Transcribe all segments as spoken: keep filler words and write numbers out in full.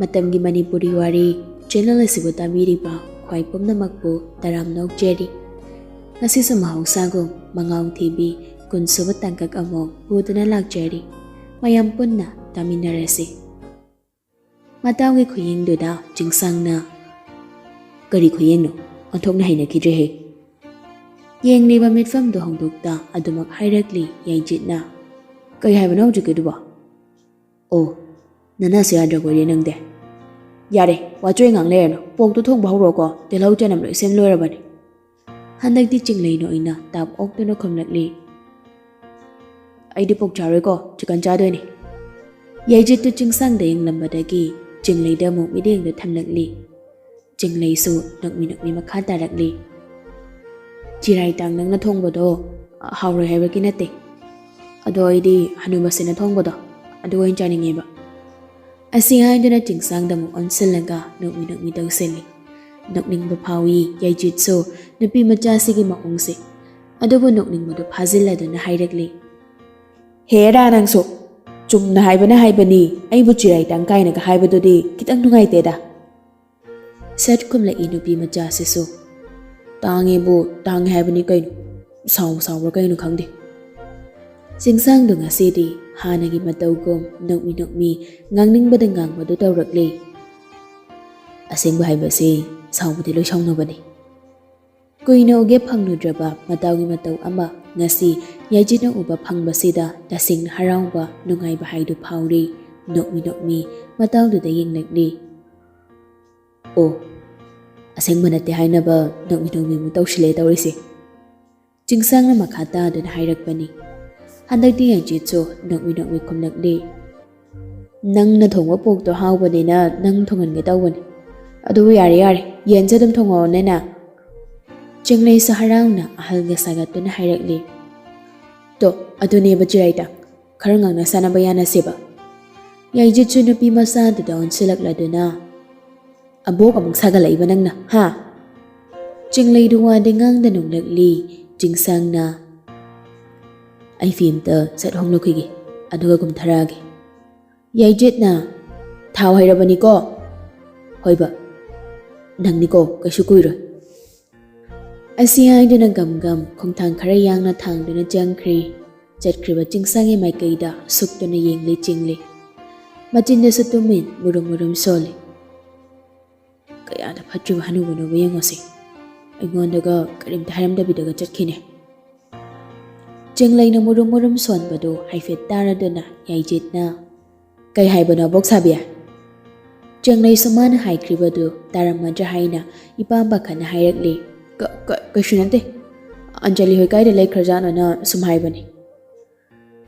ꯃꯇꯝꯒꯤ ꯃꯅꯤꯄꯨꯔꯤ ꯋꯥꯔꯤ ꯆꯦꯅꯦꯜ ꯑꯁꯤꯕꯨ ꯇꯥꯕꯤꯔꯤꯕ ꯈ꯭ꯋꯥꯏ ꯄꯨꯝꯅꯃꯛꯄꯨ ꯇꯔꯥꯝꯅ ꯑꯣꯛꯆꯔꯤ꯫ ꯉꯁꯤꯁꯨ ꯃꯍꯧꯁꯥꯒꯨꯝ ꯃꯉꯥꯎ ꯊꯤꯕꯤ ꯀꯨꯟꯁꯨꯕ ꯇꯥꯡꯀꯛ ꯑꯃꯨꯛ ꯄꯨꯗꯨꯅ ꯂꯥꯛꯆꯔꯤ꯫ ꯃꯌꯥꯝ ꯄꯨꯟꯅ ꯇꯥꯃꯤꯟꯅꯔꯁꯤ꯫ ꯃꯇꯥꯎꯒꯤ ꯈꯨꯌꯦꯡꯗꯨꯗ ꯆꯤꯡꯁꯥꯡꯅ, "ꯀꯔꯤ ꯈꯨꯌꯦꯡꯅꯣ? ꯑꯣꯟꯊꯣꯛꯅ ꯍꯩꯅꯈꯤꯗ꯭ꯔꯦꯍꯦ!" ꯌꯦꯡꯂꯤꯕ ꯃꯤꯠꯐꯝꯗꯨ ꯍꯣꯡꯗꯣꯛꯇ ꯑꯗꯨꯃꯛ ꯍꯥꯏꯔꯛꯂꯤ ꯌꯥꯏꯖꯤꯠꯅ꯫ "ꯀꯩ ꯍꯥꯏꯕꯅꯣ ꯍꯧꯖꯤꯛꯀꯤꯗꯨꯕꯣ?" "ꯑꯣ, ꯅꯅꯥꯁꯨ ꯌꯥꯗ꯭ꯔꯕꯣꯏꯔꯦ ꯅꯪꯗꯤ꯫ ꯌꯥꯔꯦ, ꯋꯥꯆꯣꯏ ꯉꯥꯡ ꯂꯩꯔꯅꯨ꯫ ꯄꯣꯛꯇꯣ ꯊꯣꯡꯕ ꯍꯧꯔꯣꯀꯣ, ꯇꯤꯜꯍꯧ ꯆꯅꯝ ꯂꯣꯏ ꯁꯦꯝ ꯂꯣꯏꯔꯕꯅꯤ꯫" ꯍꯟꯗꯛꯇꯤ ꯆꯤꯡꯂꯩ ꯅꯣꯛꯏꯅ ꯇꯥꯞ ꯑꯣꯛꯇꯨꯅ ꯈꯨꯝꯂꯛꯂꯤ꯫ "ꯑꯩꯗꯤ ꯄꯣꯛ ꯆꯥꯔꯣꯏꯀꯣ, ꯆꯤꯀꯟ ꯆꯥꯗꯣꯏꯅꯤ꯫" ꯌꯥꯏꯖꯤꯠꯇꯨ ꯆꯤꯡꯁꯥꯡꯗ ꯌꯦꯡꯂꯝꯕꯗꯒꯤ ꯆꯤꯡꯂꯩꯗ ꯑꯃꯨꯛ ꯃꯤꯠꯌꯦꯡꯗꯨ ꯊꯝꯂꯛꯂꯤ꯫ ꯆꯤꯡꯂꯩꯁꯨ ꯅꯣꯛꯃꯤ ꯅꯣꯛꯃꯤ ꯃꯈꯥ ꯇꯥꯔꯛꯂꯤ꯫ "ꯆꯤꯔꯥꯏ ꯇꯥꯡ ꯅꯪꯅ ꯊꯣꯡꯕꯗꯣ ꯍꯥꯎꯔꯣꯏ ꯍꯥꯏꯕꯒꯤ ꯅꯠꯇꯦ꯫ ꯑꯗꯣ ꯑꯩꯗꯤ ꯍꯅꯨꯕꯁꯤꯅ ꯊꯣꯡꯕꯗꯣ ꯑꯗꯨ ꯑꯣꯏꯅ ꯆꯥꯅꯤꯡꯉꯦꯕ꯫" ꯑꯁꯤ ꯍꯥꯏꯗꯨꯅ ꯆꯤꯡꯁꯥꯡꯗ ꯑꯃꯨꯛ ꯑꯣꯟꯁꯤꯜꯂꯒ ꯅꯣꯛꯃꯤ ꯅꯣꯛꯃꯤ ꯇꯧꯁꯤꯜꯂꯤ꯫ ꯅꯣꯛꯅꯤꯡꯕ ꯐꯥꯎꯏ ꯌꯥꯏꯖꯤꯠꯁꯨ ꯅꯨꯄꯤ ꯃꯆꯥꯁꯤꯒꯤ ꯃꯑꯣꯡꯁꯦ꯫ ꯑꯗꯨꯕꯨ ꯅꯣꯛꯅꯤꯡꯕꯗꯨ ꯐꯥꯖꯤꯜꯂꯗꯨꯅ ꯍꯥꯏꯔꯛꯂꯤ꯫ "ꯍꯦꯔꯥ ꯅꯪꯁꯨ! ꯆꯨꯝꯅ ꯍꯥꯏꯕꯅ ꯍꯥꯏꯕꯅꯤ, ꯑꯩꯕꯨ ꯆꯤꯔꯥꯏ ꯇꯥꯡ ꯀꯥꯏꯅꯒ ꯍꯥꯏꯕꯗꯨꯗꯤ ꯈꯤꯇꯪ ꯅꯨꯡꯉꯥꯏꯇꯦꯗ꯫" ꯁꯠ ꯈꯨꯝꯂꯛꯏ ꯅꯨꯄꯤ ꯃꯆꯥꯁꯤꯁꯨ꯫ "ꯇꯥꯡꯉꯦꯕꯨ ꯇꯥꯡꯉꯦ ꯍꯥꯏꯕꯅꯤ ꯀꯩꯅꯣ, ꯁꯥꯎꯕꯨ ꯁꯥꯎꯕ꯭ꯔꯥ ꯀꯩꯅꯣ ꯈꯪꯗꯦ꯫" ꯆꯤꯡꯁꯥꯡꯗꯣ ꯉꯁꯤꯗꯤ ꯍꯥꯟꯅꯒꯤ ꯃꯇꯧꯒꯨꯝ ꯅꯣꯛꯃꯤ ꯅꯣꯛꯃꯤ ꯉꯥꯡꯅꯤꯡꯕꯗ ꯉꯥꯡꯕꯗꯨ ꯇꯧꯔꯛꯂꯦ꯫ ꯑꯁꯦꯡꯕ ꯍꯥꯏꯕꯁꯤ ꯁꯥꯎꯕꯗꯤ ꯂꯣꯏ ꯁꯥꯎꯅꯕꯅꯤ꯫ ꯀꯨꯏꯅ ꯎꯒꯦ ꯐꯪꯂꯨꯗ꯭ꯔꯕ ꯃꯇꯥꯎꯒꯤ ꯃꯇꯧ ꯑꯃ ꯉꯁꯤ ꯌꯥꯏꯖꯤꯠꯅ ꯎꯕ ꯐꯪꯕꯁꯤꯗ ꯇꯁꯦꯡꯅ ꯍꯔꯥꯎꯕ, ꯅꯨꯡꯉꯥꯏꯕ ꯍꯥꯏꯗꯨ ꯐꯥꯎꯔꯤ꯫ ꯅꯣꯛꯃꯤ ꯅꯣꯛꯃꯤ ꯃꯇꯥꯎꯗꯨꯗ ꯌꯦꯡꯂꯛꯂꯤ꯫ "ꯑꯣ, ꯑꯁꯦꯡꯕ ꯅꯠꯇꯦ ꯍꯥꯏꯅꯕ ꯅꯣꯛꯃꯤ ꯅꯣꯛꯃꯤ ꯑꯃꯨꯛ ꯇꯧꯁꯤꯜꯂꯦ ꯇꯧꯔꯤꯁꯦ꯫" ꯆꯤꯡꯁꯥꯡꯅ ꯃꯈꯥ ꯇꯥꯗꯨꯅ ꯍꯥꯏꯔꯛꯄꯅꯤ꯫ ꯍꯟꯗꯛꯇꯤ ꯌꯥꯏꯖꯤꯠꯁꯨ ꯅꯣꯛꯃꯤ ꯅꯣꯛꯃꯤ ꯈꯨꯝꯂꯛꯂꯤ꯫ "ꯅꯪꯅ ꯊꯣꯡꯕ ꯄꯣꯛꯇꯣ ꯍꯥꯎꯕꯅꯤꯅ ꯅꯪ ꯊꯣꯡꯍꯟꯒꯦ ꯇꯧꯕꯅꯤ꯫ ꯑꯗꯨꯕꯨ ꯌꯥꯔꯦ ꯌꯥꯔꯦ, ꯌꯦꯟꯁꯦ ꯑꯗꯨꯝ ꯊꯣꯡꯉꯛꯑꯣꯅꯦ ꯅꯪ꯫" ꯆꯤꯡꯂꯩꯁꯨ ꯍꯔꯥꯎꯅ ꯑꯍꯜꯒ ꯁꯥꯒꯠꯇꯨꯅ ꯍꯥꯏꯔꯛꯂꯤ꯫ "ꯇꯣ, ꯑꯗꯨꯅꯦꯕ ꯆꯤꯔꯥꯏꯇ, ꯈꯔ ꯉꯥꯡꯅ ꯁꯥꯟꯅꯕ ꯌꯥꯅꯁꯦꯕ꯫" ꯌꯥꯏꯖꯤꯠꯁꯨ ꯅꯨꯄꯤ ꯃꯆꯥꯗꯨꯗ ꯑꯣꯟꯁꯤꯜꯂꯛꯂꯗꯨꯅ, "ꯑꯕꯣꯛ ꯑꯃꯨꯛ ꯁꯥꯒꯠꯂꯛꯏꯕ ꯅꯪꯅ, ꯍꯥ?" ꯆꯤꯡꯂꯩꯗꯨ ꯋꯥꯗꯤ ꯉꯥꯡꯗ ꯅꯣꯛꯂꯛꯂꯤ꯫ ꯆꯤꯡꯁꯥꯡꯅ, "ꯑꯩ ꯐꯤ ꯑꯝꯇ ꯁꯠ ꯍꯣꯡꯂꯛꯈꯤꯒꯦ, ꯑꯗꯨꯒ ꯀꯨꯝꯊꯔꯛꯑꯒꯦ꯫" ꯌꯥꯏꯖꯤꯠꯅ, ꯊꯥꯎ ꯍꯩꯔꯕꯅꯤꯀꯣ꯫ ꯍꯣꯏꯕ, ꯅꯪꯅꯤꯀꯣ, ꯀꯩꯁꯨ ꯀꯨꯏꯔꯣꯏ꯫ ꯑꯁꯤ ꯍꯥꯏꯗꯨꯅ ꯒꯝ ꯒꯝ ꯈꯣꯡꯊꯥꯡ ꯈꯔ ꯌꯥꯡꯅ ꯊꯥꯡꯗꯨꯅ ꯆꯪꯈ꯭ꯔꯦ꯫ ꯆꯠꯈ꯭ꯔꯤꯕ ꯆꯤꯡꯁꯥꯡꯒꯤ ꯃꯥꯏꯀꯩꯗ ꯁꯨꯛꯇꯨꯅ ꯌꯦꯡꯂꯤ ꯆꯤꯡꯂꯤ꯫ ꯃꯆꯤꯟꯗꯁꯨ ꯇꯨꯃꯤꯟ ꯃꯨꯔꯨꯝ ꯃꯨꯔꯨꯝ ꯁꯣꯜꯂꯤ꯫ ꯀꯌꯥꯗ ꯐꯠꯇ꯭ꯔꯤꯕ ꯍꯅꯨꯕꯅꯣꯕ ꯌꯦꯡꯉꯣꯁꯦ꯫ ꯑꯩꯉꯣꯟꯗꯒ ꯀꯔꯤꯝꯇ ꯍꯥꯏꯔꯝꯗꯕꯤꯗꯒ ꯆꯠꯈꯤꯅꯦ꯫ ꯆꯦꯡꯂꯩꯅ ꯃꯨꯔꯨꯝ ꯃꯨꯔꯨꯝ ꯁꯣꯟꯕꯗꯨ ꯍꯥꯏꯐꯦꯠ ꯇꯥꯔꯗꯨꯅ ꯌꯥꯏꯖꯤꯠꯅ, "ꯀꯩ ꯍꯥꯏꯕꯅꯣ, ꯑꯕꯣꯛ ꯁꯥꯕꯤ?" ꯆꯦꯡꯂꯩꯁꯨ ꯃꯥꯅ ꯍꯥꯏꯈ꯭ꯔꯤꯕꯗꯨ ꯇꯥꯔꯝꯃꯗ꯭ꯔꯥ ꯍꯥꯏꯅ ꯏꯄꯥꯝ ꯄꯥꯈꯠꯅ ꯍꯥꯏꯔꯛꯂꯤ꯫ "ꯀ-, ꯀ-, ꯀꯩꯁꯨ ꯅꯠꯇꯦ꯫ ꯑꯟꯖꯂꯤ ꯍꯣꯏ ꯀꯥꯏꯗ ꯂꯩꯈ꯭ꯔꯖꯥꯠꯅꯣꯅ ꯁꯨꯝ ꯍꯥꯏꯕꯅꯤ꯫"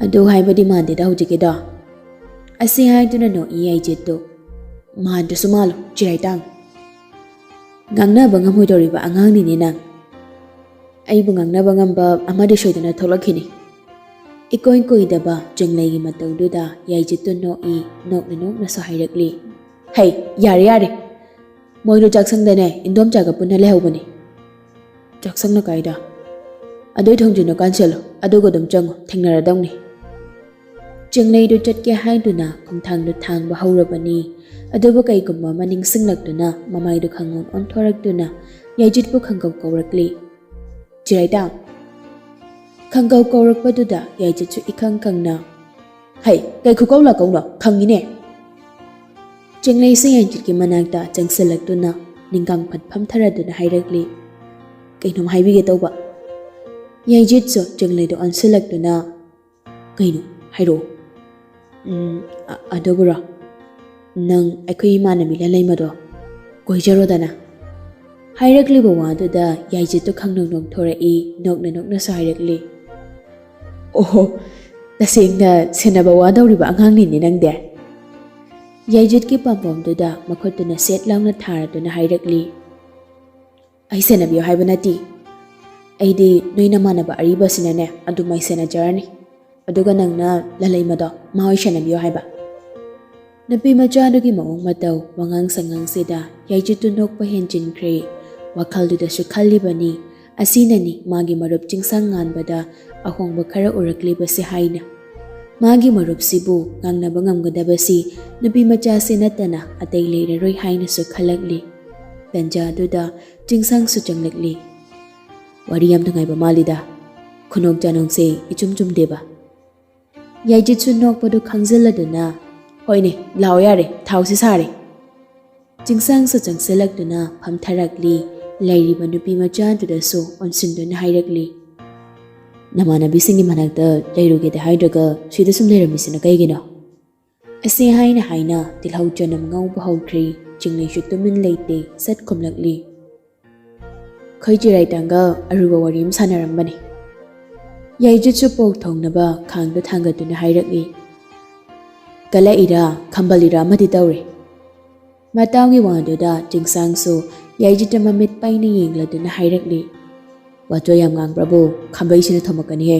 "ꯑꯗꯨ ꯍꯥꯏꯕꯗꯤ ꯃꯥꯟꯗꯦꯗ ꯍꯧꯖꯤꯛꯀꯤꯗꯣ꯫" ꯑꯁꯤ ꯍꯥꯏꯗꯨꯅ ꯅꯣꯛꯏ ꯌꯥꯏꯖꯤꯠꯇꯨ꯫ "ꯃꯥꯟꯗ꯭ꯔꯁꯨ ꯃꯥꯜꯂꯣ, ꯆꯤꯔꯥꯏꯇꯥꯡ꯫ ꯉꯥꯡꯅꯕ ꯉꯝꯃꯣꯏꯗꯧꯔꯤꯕ ꯑꯉꯥꯡꯅꯤꯅꯦ ꯅꯪ꯫ ꯑꯩꯕꯨ ꯉꯥꯡꯅꯕ ꯉꯝꯕ ꯑꯃꯗꯤ ꯁꯣꯏꯗꯅ ꯊꯣꯛꯂꯛꯈꯤꯅꯤ꯫" ꯏꯀꯣꯏ ꯀꯣꯏꯗꯕ ꯆꯦꯡꯂꯩꯒꯤ ꯃꯇꯧꯗꯨꯗ ꯌꯥꯏꯖꯤꯠꯇꯨ ꯅꯣꯛꯏ, ꯅꯣꯛꯅ ꯅꯣꯛꯅꯁꯨ ꯍꯥꯏꯔꯛꯂꯤ꯫ "ꯍꯩ, ꯌꯥꯔꯦ, ꯌꯥꯔꯦ꯫ ꯃꯣꯏꯗꯣ ꯆꯥꯛꯁꯪꯗꯅꯦ, ꯏꯟꯗꯣꯝꯆꯥꯒ ꯄꯨꯟꯅ ꯂꯩꯍꯧꯕꯅꯦ꯫" "ꯆꯥꯛꯁꯪꯅ ꯀꯥꯏꯗ?" "ꯑꯗꯨꯏ ꯊꯣꯡꯖꯤꯟꯗꯣ ꯀꯥꯟꯁꯦꯜꯂꯣ, ꯑꯗꯨꯒ ꯑꯗꯨꯝ ꯆꯪꯉꯣ, ꯊꯦꯡꯅꯔꯗꯧꯅꯤ꯫" ꯆꯦꯡꯂꯩꯗꯨ ꯆꯠꯀꯦ ꯍꯥꯏꯗꯨꯅ ꯈꯣꯡꯊꯥꯡꯗꯨ ꯊꯥꯡꯕ ꯍꯧꯔꯕꯅꯤ꯫ ꯑꯗꯨꯕꯨ ꯀꯩꯒꯨꯝꯕ ꯑꯃ ꯅꯤꯡꯁꯤꯡꯂꯛꯇꯨꯅ ꯃꯃꯥꯏꯗꯨ ꯈꯪꯑꯣꯟ ꯑꯣꯟꯊꯣꯔꯛꯇꯨꯅ ꯌꯥꯏꯖꯤꯠꯄꯨ ꯈꯪꯒꯧ ꯀꯧꯔꯛꯂꯤ꯫ "ꯆꯤꯔꯥꯏꯇꯥꯡ!" ꯈꯪꯒꯧ ꯀꯧꯔꯛꯄꯗꯨꯗ ꯌꯥꯏꯖꯤꯠꯁꯨ ꯏꯈꯪ ꯈꯪꯅ, "ꯍꯩ, ꯀꯩ ꯈꯨꯀꯧ ꯂꯥꯀꯧꯅꯣ? ꯈꯪꯉꯤꯅꯦ!" ꯆꯦꯡꯂꯩꯁꯨ ꯌꯥꯏꯖꯤꯠꯀꯤ ꯃꯅꯥꯛꯇ ꯆꯪꯁꯤꯜꯂꯛꯇꯨꯅ ꯅꯤꯡꯒꯥꯡ ꯐꯠ ꯐꯝꯊꯔꯗꯨꯅ ꯍꯥꯏꯔꯛꯂꯤ, "ꯀꯩꯅꯣꯝ ꯍꯥꯏꯕꯤꯒꯦ ꯇꯧꯕ꯫" ꯌꯥꯏꯖꯤꯠꯁꯨ ꯆꯦꯡꯂꯩꯗꯨ ꯑꯣꯟꯁꯤꯜꯂꯛꯇꯨꯅ, "ꯀꯩꯅꯣ? ꯍꯥꯏꯔꯛꯑꯣ꯫" "ꯎꯝ, ꯑ-, ꯑꯗꯨꯕꯨꯔꯣ, ꯅꯪ ꯑꯩꯈꯣꯏ ꯏꯃꯥꯟꯅꯕꯤ ꯂꯂꯩꯃꯗꯣ ꯀꯣꯏꯖꯔꯣꯗꯅ꯫" ꯍꯥꯏꯔꯛꯂꯤꯕ ꯋꯥꯗꯨꯗ ꯌꯥꯏꯖꯤꯠꯇꯨ ꯈꯪꯅꯣꯛ ꯅꯣꯛꯊꯣꯔꯛꯏ, ꯅꯣꯛꯅ ꯅꯣꯛꯅꯁꯨ ꯍꯥꯏꯔꯛꯂꯤ, "ꯑꯣꯍꯣ, ꯇꯁꯦꯡꯅ ꯁꯦꯟꯅꯕ ꯋꯥꯗꯧꯔꯤꯕ ꯑꯉꯥꯡꯅꯤꯅꯦ ꯅꯪꯗꯤ꯫" ꯌꯥꯏꯖꯤꯠꯀꯤ ꯄꯥꯝꯕꯣꯝꯗꯨꯗ ꯃꯈꯨꯠꯇꯨꯅ ꯁꯦꯠ ꯂꯥꯎꯅ ꯊꯥꯔꯗꯨꯅ ꯍꯥꯏꯔꯛꯂꯤ, "ꯑꯩ ꯁꯦꯟꯅꯕꯤꯌꯨ ꯍꯥꯏꯕ ꯅꯠꯇꯦ꯫ ꯑꯩꯗꯤ ꯅꯣꯏ ꯅꯃꯥꯟꯅꯕ ꯑꯔꯤꯕꯁꯤꯅꯅꯦ ꯑꯗꯨꯝ ꯑꯩ ꯁꯦꯟꯅꯖꯔꯅꯤ꯫ ꯑꯗꯨꯒ ꯅꯪꯅ ꯂꯂꯩꯃꯗꯣ ꯃꯥ ꯑꯣꯏ ꯁꯦꯟꯅꯕꯤꯌꯨ ꯍꯥꯏꯕ꯫" ꯅꯨꯄꯤ ꯃꯆꯥꯗꯨꯒꯤ ꯃꯑꯣꯡ ꯃꯇꯧ, ꯋꯥꯉꯥꯡ ꯁꯉꯥꯡꯁꯤꯗ ꯌꯥꯏꯖꯤꯠꯇꯨ ꯅꯣꯛꯄ ꯍꯦꯟꯖꯤꯟꯈ꯭ꯔꯦ꯫ ꯋꯥꯈꯜꯗꯨꯗꯁꯨ ꯈꯜꯂꯤꯕꯅꯤ, ꯑꯁꯤꯅꯅꯤ ꯃꯥꯒꯤ ꯃꯔꯨꯞ ꯆꯤꯡꯁꯥꯡ ꯉꯥꯟꯕꯗ ꯑꯍꯣꯡꯕ ꯈꯔ ꯎꯔꯛꯂꯤꯕꯁꯦ ꯍꯥꯏꯅ꯫ ꯃꯥꯒꯤ ꯃꯔꯨꯞꯁꯤꯕꯨ ꯉꯥꯡꯅꯕ ꯉꯝꯒꯗꯕꯁꯤ ꯅꯨꯄꯤ ꯃꯆꯥꯁꯤ ꯅꯠꯇꯅ ꯑꯇꯩ ꯂꯩꯔꯔꯣꯏ ꯍꯥꯏꯅꯁꯨ ꯈꯜꯂꯛꯂꯤ꯫ ꯇꯟꯖꯥꯗꯨꯗ ꯆꯤꯡꯁꯥꯡꯁꯨ ꯆꯪꯂꯛꯂꯤ꯫ "ꯋꯥꯔꯤ ꯌꯥꯝ ꯅꯨꯡꯉꯥꯏꯕ ꯃꯥꯜꯂꯤꯗ꯫ ꯈꯨꯅꯣꯛ ꯆꯥꯅꯣꯛꯁꯦ ꯏꯆꯨꯝ ꯆꯨꯝꯗꯦꯕ꯫" ꯌꯥꯏꯖꯤꯠꯁꯨ ꯅꯣꯛꯄꯗꯨ ꯈꯪꯖꯤꯜꯂꯗꯨꯅ, "ꯍꯣꯏꯅꯦ, ꯂꯥꯛꯑꯣ ꯌꯥꯔꯦ, ꯊꯥꯎꯁꯤ ꯁꯥꯔꯦ꯫" ꯆꯤꯡꯁꯥꯡꯁꯨ ꯆꯪꯁꯤꯜꯂꯛꯇꯨꯅ ꯐꯝꯊꯔꯛꯂꯤ꯫ ꯂꯩꯔꯤꯕ ꯅꯨꯄꯤ ꯃꯆꯥꯗꯨꯗꯁꯨ ꯑꯣꯟꯁꯤꯟꯗꯨꯅ ꯍꯥꯏꯔꯛꯂꯤ, "ꯅꯃꯥꯟꯅꯕꯤꯁꯤꯡꯒꯤ ꯃꯅꯥꯛꯇ ꯂꯩꯔꯨꯒꯦꯗꯤ ꯍꯥꯏꯗ꯭ꯔꯒ ꯁꯤꯗ ꯁꯨꯝ ꯂꯩꯔꯝꯃꯤꯁꯤꯅ ꯀꯩꯒꯤꯅꯣ?" ꯑꯁꯤ ꯍꯥꯏꯅ ꯍꯥꯏꯅ ꯇꯤꯜꯍꯧ ꯆꯅꯝ ꯉꯧꯕ ꯍꯧꯈ꯭ꯔꯦ꯫ ꯆꯤꯡꯂꯩꯁꯨ ꯇꯨꯃꯤꯟ ꯂꯩꯇꯦ, ꯁꯠ ꯈꯨꯝꯂꯛꯂꯤ, "ꯑꯩꯈꯣꯏ ꯆꯤꯔꯥꯏꯇꯥꯡꯒ ꯑꯔꯨꯕ ꯋꯥꯔꯤ ꯑꯃ ꯁꯥꯟꯅꯔꯝꯕꯅꯤ꯫" ꯌꯥꯏꯖꯤꯠꯁꯨ ꯄꯣꯛ ꯊꯣꯡꯅꯕ ꯈꯥꯡꯗ ꯊꯥꯡꯒꯠꯇꯨꯅ ꯍꯥꯏꯔꯛꯏ꯫ "ꯀꯜꯂꯛꯏꯔꯥ ꯈꯝꯕꯜꯂꯤꯔꯥ ꯑꯃꯗꯤ ꯇꯧꯔꯦ꯫" ꯃꯇꯥꯎꯒꯤ ꯋꯥꯗꯨꯗ ꯆꯤꯡꯁꯥꯡꯁꯨ ꯌꯥꯏꯖꯤꯠꯇ ꯃꯃꯤꯠ ꯄꯩꯅ ꯌꯦꯡꯂꯗꯨꯅ ꯍꯥꯏꯔꯛꯂꯤ, "ꯋꯥꯆꯣꯏ ꯌꯥꯝ ꯉꯥꯡꯕ꯭ꯔꯕꯨ ꯈꯝꯕꯩꯁꯤꯅ ꯊꯣꯝꯃꯛꯀꯅꯤꯍꯦ꯫"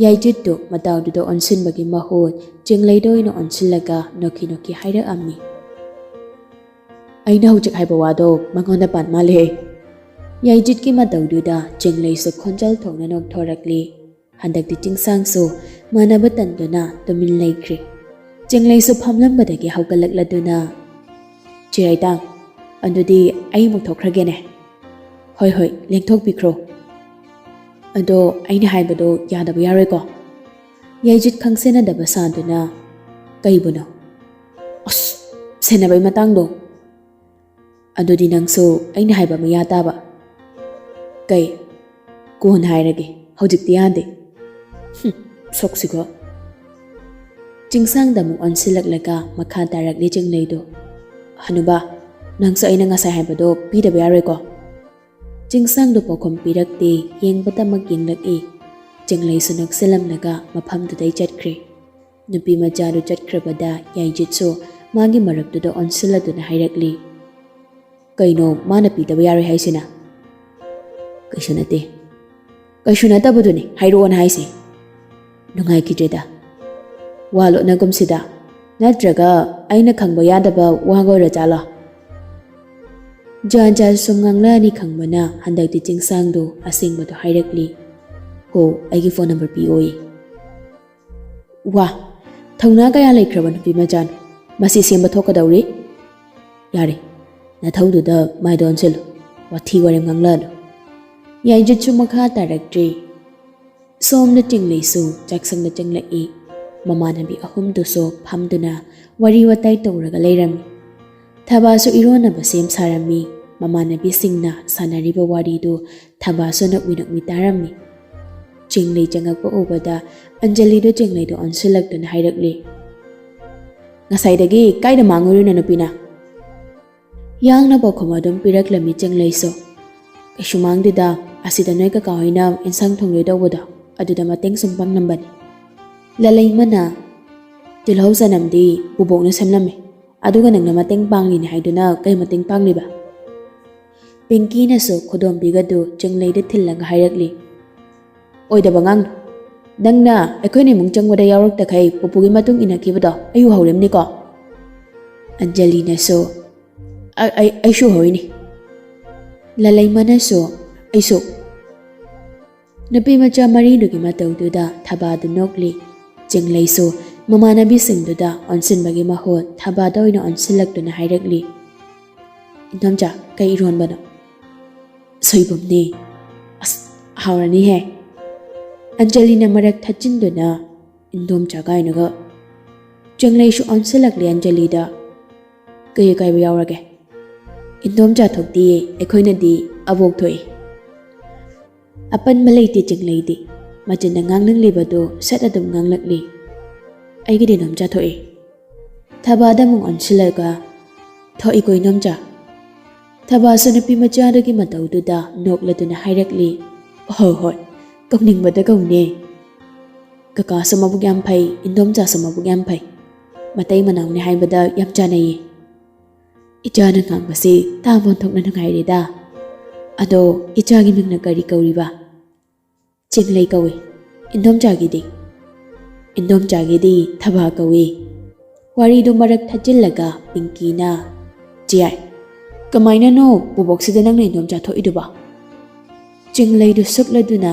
ꯌꯥꯏꯖꯤꯠꯇꯨ ꯃꯇꯥꯎꯗꯨꯗ ꯑꯣꯟꯁꯤꯟꯕꯒꯤ ꯃꯍꯨꯠ ꯆꯤꯡꯂꯩꯗ ꯑꯣꯏꯅ ꯑꯣꯟꯁꯤꯜꯂꯒ ꯅꯣꯛꯈꯤ ꯅꯣꯛꯈꯤ ꯍꯥꯏꯔꯛꯑꯝꯃꯤ, "ꯑꯩꯅ ꯍꯧꯖꯤꯛ ꯍꯥꯏꯕ ꯋꯥꯗꯣ ꯃꯉꯣꯟꯗ ꯄꯥꯟ ꯃꯥꯜꯂꯦꯍꯦ꯫" ꯌꯥꯏꯖꯤꯠꯀꯤ ꯃꯇꯧꯗꯨꯗ ꯆꯤꯡꯂꯩꯁꯨ ꯈꯣꯟꯖꯦꯜ ꯊꯣꯛꯅ ꯅꯣꯛꯊꯣꯔꯛꯂꯤ꯫ ꯍꯟꯗꯛꯇꯤ ꯆꯤꯡꯁꯥꯡꯁꯨ ꯃꯥꯟꯅꯕ ꯇꯟꯗꯨꯅ ꯇꯨꯃꯤꯟ ꯂꯩꯈ꯭ꯔꯦ꯫ ꯆꯤꯡꯂꯩꯁꯨ ꯐꯝꯂꯝꯕꯗꯒꯤ ꯍꯧꯒꯠꯂꯛꯂꯗꯨꯅ, "ꯆꯤꯔꯥꯏꯇꯥꯡ, ꯑꯗꯨꯗꯤ ꯑꯩ ꯑꯃꯨꯛ ꯊꯣꯛꯈ꯭ꯔꯒꯦꯅꯦ꯫" "ꯍꯣꯏ ꯍꯣꯏ, ꯂꯦꯡꯊꯣꯛꯄꯤꯈ꯭ꯔꯣ꯫ ꯑꯗꯣ ꯑꯩꯅ ꯍꯥꯏꯕꯗꯣ ꯌꯥꯗꯕ ꯌꯥꯔꯣꯏꯀꯣ?" ꯌꯥꯏꯖꯤꯠ ꯈꯪꯁꯦꯟꯅꯗꯕ ꯁꯥꯗꯨꯅ, "ꯀꯩꯕꯨꯅꯣ?" "ꯑꯁ, ꯁꯦꯟꯅꯕꯩ ꯃꯇꯥꯡꯗꯣ꯫" "ꯑꯗꯨꯗꯤ ꯅꯪꯁꯨ ꯑꯩꯅ ꯍꯥꯏꯕ ꯑꯃ ꯌꯥ ꯇꯥꯕ꯫" "ꯀꯩ?" "ꯀꯣꯟꯅ ꯍꯥꯏꯔꯒꯦ, ꯍꯧꯖꯤꯛꯇꯤ ꯌꯥꯗꯦ꯫" "ꯍꯨꯝ, ꯁꯛꯁꯤꯒ꯫" ꯆꯤꯡꯁꯥꯡꯗ ꯑꯃꯨꯛ ꯑꯣꯟꯁꯤꯜꯂꯛꯂꯒ ꯃꯈꯥ ꯇꯥꯔꯛꯂꯤ ꯆꯤꯡꯂꯩꯗꯨ꯫ "ꯍꯅꯨꯕꯥ, ꯅꯪꯁꯨ ꯑꯩꯅ ꯉꯁꯥꯏ ꯍꯥꯏꯕꯗꯣ ꯄꯤꯗꯕ ꯌꯥꯔꯣꯏꯀꯣ?" ꯆꯤꯡꯁꯥꯡꯗꯨ ꯄꯥꯎꯈꯨꯝ ꯄꯤꯔꯛꯇꯦ, ꯌꯦꯡꯕꯇꯃꯛ ꯌꯦꯡꯂꯛꯏ꯫ ꯆꯤꯡꯂꯩꯁꯨ ꯅꯣꯛꯁꯤꯜꯂꯝꯂꯒ ꯃꯐꯝꯗꯨꯗꯩ ꯆꯠꯈ꯭ꯔꯦ꯫ ꯅꯨꯄꯤ ꯃꯆꯥꯗꯨ ꯆꯠꯈ꯭ꯔꯕꯗ ꯌꯥꯏꯖꯤꯠꯁꯨ ꯃꯥꯒꯤ ꯃꯔꯛꯇꯨꯗ ꯑꯣꯟꯁꯤꯜꯂꯗꯨꯅ ꯍꯥꯏꯔꯛꯂꯤ, "ꯀꯩꯅꯣ ꯃꯥꯅ ꯄꯤꯗꯕ ꯌꯥꯔꯣꯏ ꯍꯥꯏꯁꯤꯅ?" "ꯀꯩꯁꯨ ꯅꯠꯇꯦ꯫" "ꯀꯩꯁꯨ ꯅꯠꯇꯕꯗꯨꯅꯤ ꯍꯥꯏꯔꯛꯑꯣꯅ ꯍꯥꯏꯁꯦ꯫" "ꯅꯨꯡꯉꯥꯏꯈꯤꯗ꯭ꯔꯦꯗ꯫ ꯋꯥ ꯂꯣꯠꯅꯒꯨꯝꯁꯤꯗ꯫ ꯅꯠꯇ꯭ꯔꯒ ꯑꯩꯅ ꯈꯪꯕ ꯌꯥꯗꯕ ꯋꯥꯒ ꯑꯣꯏꯔ ꯖꯥꯠꯂꯣ?" ꯖꯥꯠ ꯖꯥꯠ ꯁꯨꯝ ꯉꯥꯡꯂꯛꯑꯅꯤ ꯈꯪꯕꯅ ꯍꯟꯗꯛꯇꯤ ꯆꯤꯡꯁꯥꯡꯗꯣ ꯑꯁꯦꯡꯕꯗꯣ ꯍꯥꯏꯔꯛꯂꯤ꯫ "ꯍꯣ, ꯑꯩꯒꯤ ꯐꯣꯟ ꯅꯝꯕꯔ ꯄꯤꯑꯣꯌꯦ꯫" "ꯋꯥ, ꯊꯧꯅꯥ ꯀꯌꯥ ꯂꯩꯈ꯭ꯔꯕ ꯅꯨꯄꯤ ꯃꯆꯥꯅꯣ꯫ ꯃꯁꯤ ꯁꯦꯝꯕ ꯊꯣꯛꯀꯗꯧꯔꯤ꯫ ꯌꯥꯔꯦ, ꯅꯊꯧꯗꯨꯗ ꯃꯥꯏꯗ ꯑꯣꯟꯁꯤꯜꯂꯨ꯫ ꯋꯥꯊꯤ ꯋꯥꯔꯦꯝ ꯉꯥꯡꯂꯛꯑꯅꯨ꯫" ꯌꯥꯏꯖꯠꯁꯨ ꯃꯈꯥ ꯇꯥꯔꯛꯇ꯭ꯔꯦ꯫ ꯁꯣꯝꯗ ꯆꯤꯡꯂꯩꯁꯨ ꯆꯥꯛꯁꯪꯗ ꯆꯪꯂꯛꯏ꯫ ꯃꯃꯥꯟꯅꯕꯤ ꯑꯍꯨꯝꯗꯨꯁꯨ ꯐꯝꯗꯨꯅ ꯋꯥꯔꯤ ꯋꯥꯇꯥꯏ ꯇꯧꯔꯒ ꯂꯩꯔꯝꯃꯤ꯫ ꯊꯕꯥꯁꯨ ꯏꯔꯣꯟꯅꯕ ꯁꯦꯝ ꯁꯥꯔꯝꯃꯤ꯫ ꯃꯃꯥꯟꯅꯕꯤꯁꯤꯡꯅ ꯁꯥꯟꯅꯔꯤꯕ ꯋꯥꯔꯤꯗꯨ ꯊꯕꯥꯁꯨ ꯅꯣꯛꯃꯤ ꯅꯣꯛꯃꯤ ꯇꯥꯔꯝꯃꯤ꯫ ꯆꯤꯡꯂꯩ ꯆꯪꯉꯛꯄ ꯎꯕꯗ ꯑꯟꯖꯂꯤꯗꯨ ꯆꯤꯡꯂꯩꯗꯨ ꯑꯣꯟꯁꯤꯜꯂꯛꯇꯨꯅ ꯍꯥꯏꯔꯛꯂꯤ, "ꯉꯁꯥꯏꯗꯒꯤ ꯀꯥꯏꯗ ꯃꯥꯡꯉꯨꯔꯤꯅꯣ ꯅꯨꯄꯤꯅ?" ꯌꯥꯡꯅ ꯄꯥꯎꯈꯨꯝ ꯑꯗꯨꯝ ꯄꯤꯔꯛꯂꯝꯃꯤ ꯆꯤꯡꯂꯩꯁꯨ꯫ "ꯀꯩꯁꯨ ꯃꯥꯡꯗꯦꯗ, ꯑꯁꯤꯗ ꯅꯣꯏ ꯀꯀꯥ ꯍꯣꯏꯅ ꯏꯟꯁꯥꯡ ꯊꯣꯡꯗꯣꯏ ꯇꯧꯕꯗꯣ, ꯑꯗꯨꯗ ꯃꯇꯦꯡ ꯁꯨꯝ ꯄꯥꯡꯂꯝꯕꯅꯤ꯫" ꯂꯂꯩꯃꯅ, "ꯇꯤꯜꯍꯧ ꯆꯅꯝꯗꯤ ꯕꯨꯕꯣꯛꯅ ꯁꯦꯝꯂꯝꯃꯤ, ꯑꯗꯨꯒ ꯅꯪꯅ ꯃꯇꯦꯡ ꯄꯥꯡꯂꯤꯅꯤ ꯍꯥꯏꯗꯨꯅ ꯀꯩ ꯃꯇꯦꯡ ꯄꯥꯡꯂꯤꯕ?" ꯄꯤꯡꯀꯤꯅꯁꯨ ꯈꯨꯗꯣꯝꯕꯤꯒꯗꯨ ꯆꯤꯡꯂꯩꯗ ꯊꯤꯜꯂꯒ ꯍꯥꯏꯔꯛꯂꯤ, "ꯑꯣꯏꯗꯕ ꯉꯥꯡꯅꯨ꯫ ꯅꯪꯅ ꯑꯩꯈꯣꯏꯅ ꯏꯃꯨꯡ ꯆꯪꯕꯗ ꯌꯥꯎꯔꯛꯇꯈꯩ ꯄꯨꯄꯨꯒꯤ ꯃꯇꯨꯡ ꯏꯟꯅꯈꯤꯕꯗꯣ ꯑꯩ ꯎꯍꯧꯔꯤꯕꯅꯤꯀꯣ꯫" ꯑꯟꯖꯂꯤꯅꯁꯨ, "ꯑ-, ꯑꯩ, ꯑꯩꯁꯨ ꯎꯍꯧꯔꯤꯅꯤ꯫" ꯂꯂꯩꯃꯅꯁꯨ, "ꯑꯩꯁꯨ꯫" ꯅꯨꯄꯤ ꯃꯆꯥ ꯃꯔꯤꯗꯨꯒꯤ ꯃꯇꯧꯗꯨꯗ ꯊꯕꯥꯗꯨ ꯅꯣꯛꯂꯤ꯫ ꯆꯤꯡꯂꯩꯁꯨ ꯃꯃꯥꯟꯅꯕꯤꯁꯤꯡꯗꯨꯗ ꯑꯣꯟꯁꯤꯟꯕꯒꯤ ꯃꯍꯨꯠ ꯊꯕꯥꯗ ꯑꯣꯏꯅ ꯑꯣꯟꯁꯤꯜꯂꯛꯇꯨꯅ ꯍꯥꯏꯔꯛꯂꯤ, "ꯏꯟꯗꯣꯝꯆꯥ, ꯀꯩ ꯏꯔꯣꯟꯕꯅꯣ?" "ꯁꯣꯏꯕꯨꯝꯅꯦ꯫" "ꯑꯁ, ꯍꯥꯎꯔꯅꯤꯍꯦ꯫" ꯑꯟꯖꯂꯤꯅ ꯃꯔꯛ ꯊꯠꯆꯤꯟꯗꯨꯅ, "ꯏꯟꯗꯣꯝꯆꯥ" ꯀꯥꯏꯅꯒ꯫ ꯆꯤꯡꯂꯩꯁꯨ ꯑꯣꯟꯁꯤꯜꯂꯛꯂꯦ ꯑꯟꯖꯂꯤꯗ꯫ "ꯀꯩ ꯑꯀꯥꯏꯕ ꯌꯥꯎꯔꯒꯦ?" "ꯏꯟꯗꯣꯝꯆꯥ ꯊꯣꯛꯇꯤꯌꯦ, ꯑꯩꯈꯣꯏꯅꯗꯤ ꯑꯕꯣꯛ ꯊꯣꯛꯏ꯫" ꯑꯄꯟꯕ ꯂꯩꯇꯦ ꯆꯤꯡꯂꯩꯗꯤ꯫ ꯃꯆꯤꯟꯗ ꯉꯥꯡꯅꯤꯡꯂꯤꯕꯗꯨ ꯁꯠ ꯑꯗꯨꯝ ꯉꯥꯡꯂꯛꯂꯤ꯫ "ꯑꯩꯒꯤꯗꯤ ꯏꯟꯗꯣꯝꯆꯥ ꯊꯣꯛꯏ꯫" ꯊꯕꯥꯗ ꯑꯃꯨꯛ ꯑꯣꯟꯁꯤꯜꯂꯒ, "ꯊꯣꯛꯏꯀꯣ ꯏꯟꯗꯣꯝꯆꯥ?" ꯊꯕꯥꯁꯨ ꯅꯨꯄꯤ ꯃꯆꯥꯗꯨꯒꯤ ꯃꯇꯧꯗꯨꯗ ꯅꯣꯛꯂꯗꯨꯅ ꯍꯥꯏꯔꯛꯂꯤ, "ꯍꯣꯏ, ꯍꯣꯏ, ꯀꯧꯅꯤꯡꯕꯗ ꯀꯧꯅꯦ꯫ ꯀꯀꯥꯁꯨ ꯃꯕꯨꯛ ꯌꯥꯝ ꯐꯩ, ꯏꯟꯗꯣꯝꯆꯥꯁꯨ ꯃꯕꯨꯛ ꯌꯥꯝ ꯐꯩ꯫ ꯃꯇꯩ ꯃꯅꯥꯎꯅꯤ ꯍꯥꯏꯕꯗ ꯌꯥꯝ ꯆꯥꯟꯅꯩꯌꯦ꯫ ꯏꯆꯥꯅ ꯉꯥꯡꯕꯁꯤ ꯇꯥꯕ ꯑꯣꯟꯊꯣꯛꯅ ꯅꯨꯡꯉꯥꯏꯔꯦꯗ꯫ ꯑꯗꯣ ꯏꯆꯥꯒꯤ ꯃꯤꯡꯅ ꯀꯔꯤ ꯀꯧꯔꯤꯕ?" "ꯆꯤꯡꯂꯩ ꯀꯧꯏ꯫ ꯏꯟꯗꯣꯝꯆꯥꯒꯤꯗꯤ?" "ꯏꯟꯗꯣꯝꯆꯥꯒꯤꯗꯤ ꯊꯕꯥ ꯀꯧꯏ꯫" ꯋꯥꯔꯤꯗꯨ ꯃꯔꯛ ꯊꯠꯆꯤꯜꯂꯒ ꯄꯤꯡꯀꯤꯅ, "ꯆꯤꯌꯥꯏ, ꯀꯃꯥꯏꯅꯅꯣ ꯕꯣꯕꯣꯛꯁꯤꯗ ꯅꯪꯅ ꯏꯟꯗꯣꯝꯆꯥ ꯊꯣꯛꯏꯗꯨꯕꯣ?" ꯆꯤꯡꯂꯩꯗꯨ ꯁꯨꯛꯂꯗꯨꯅ,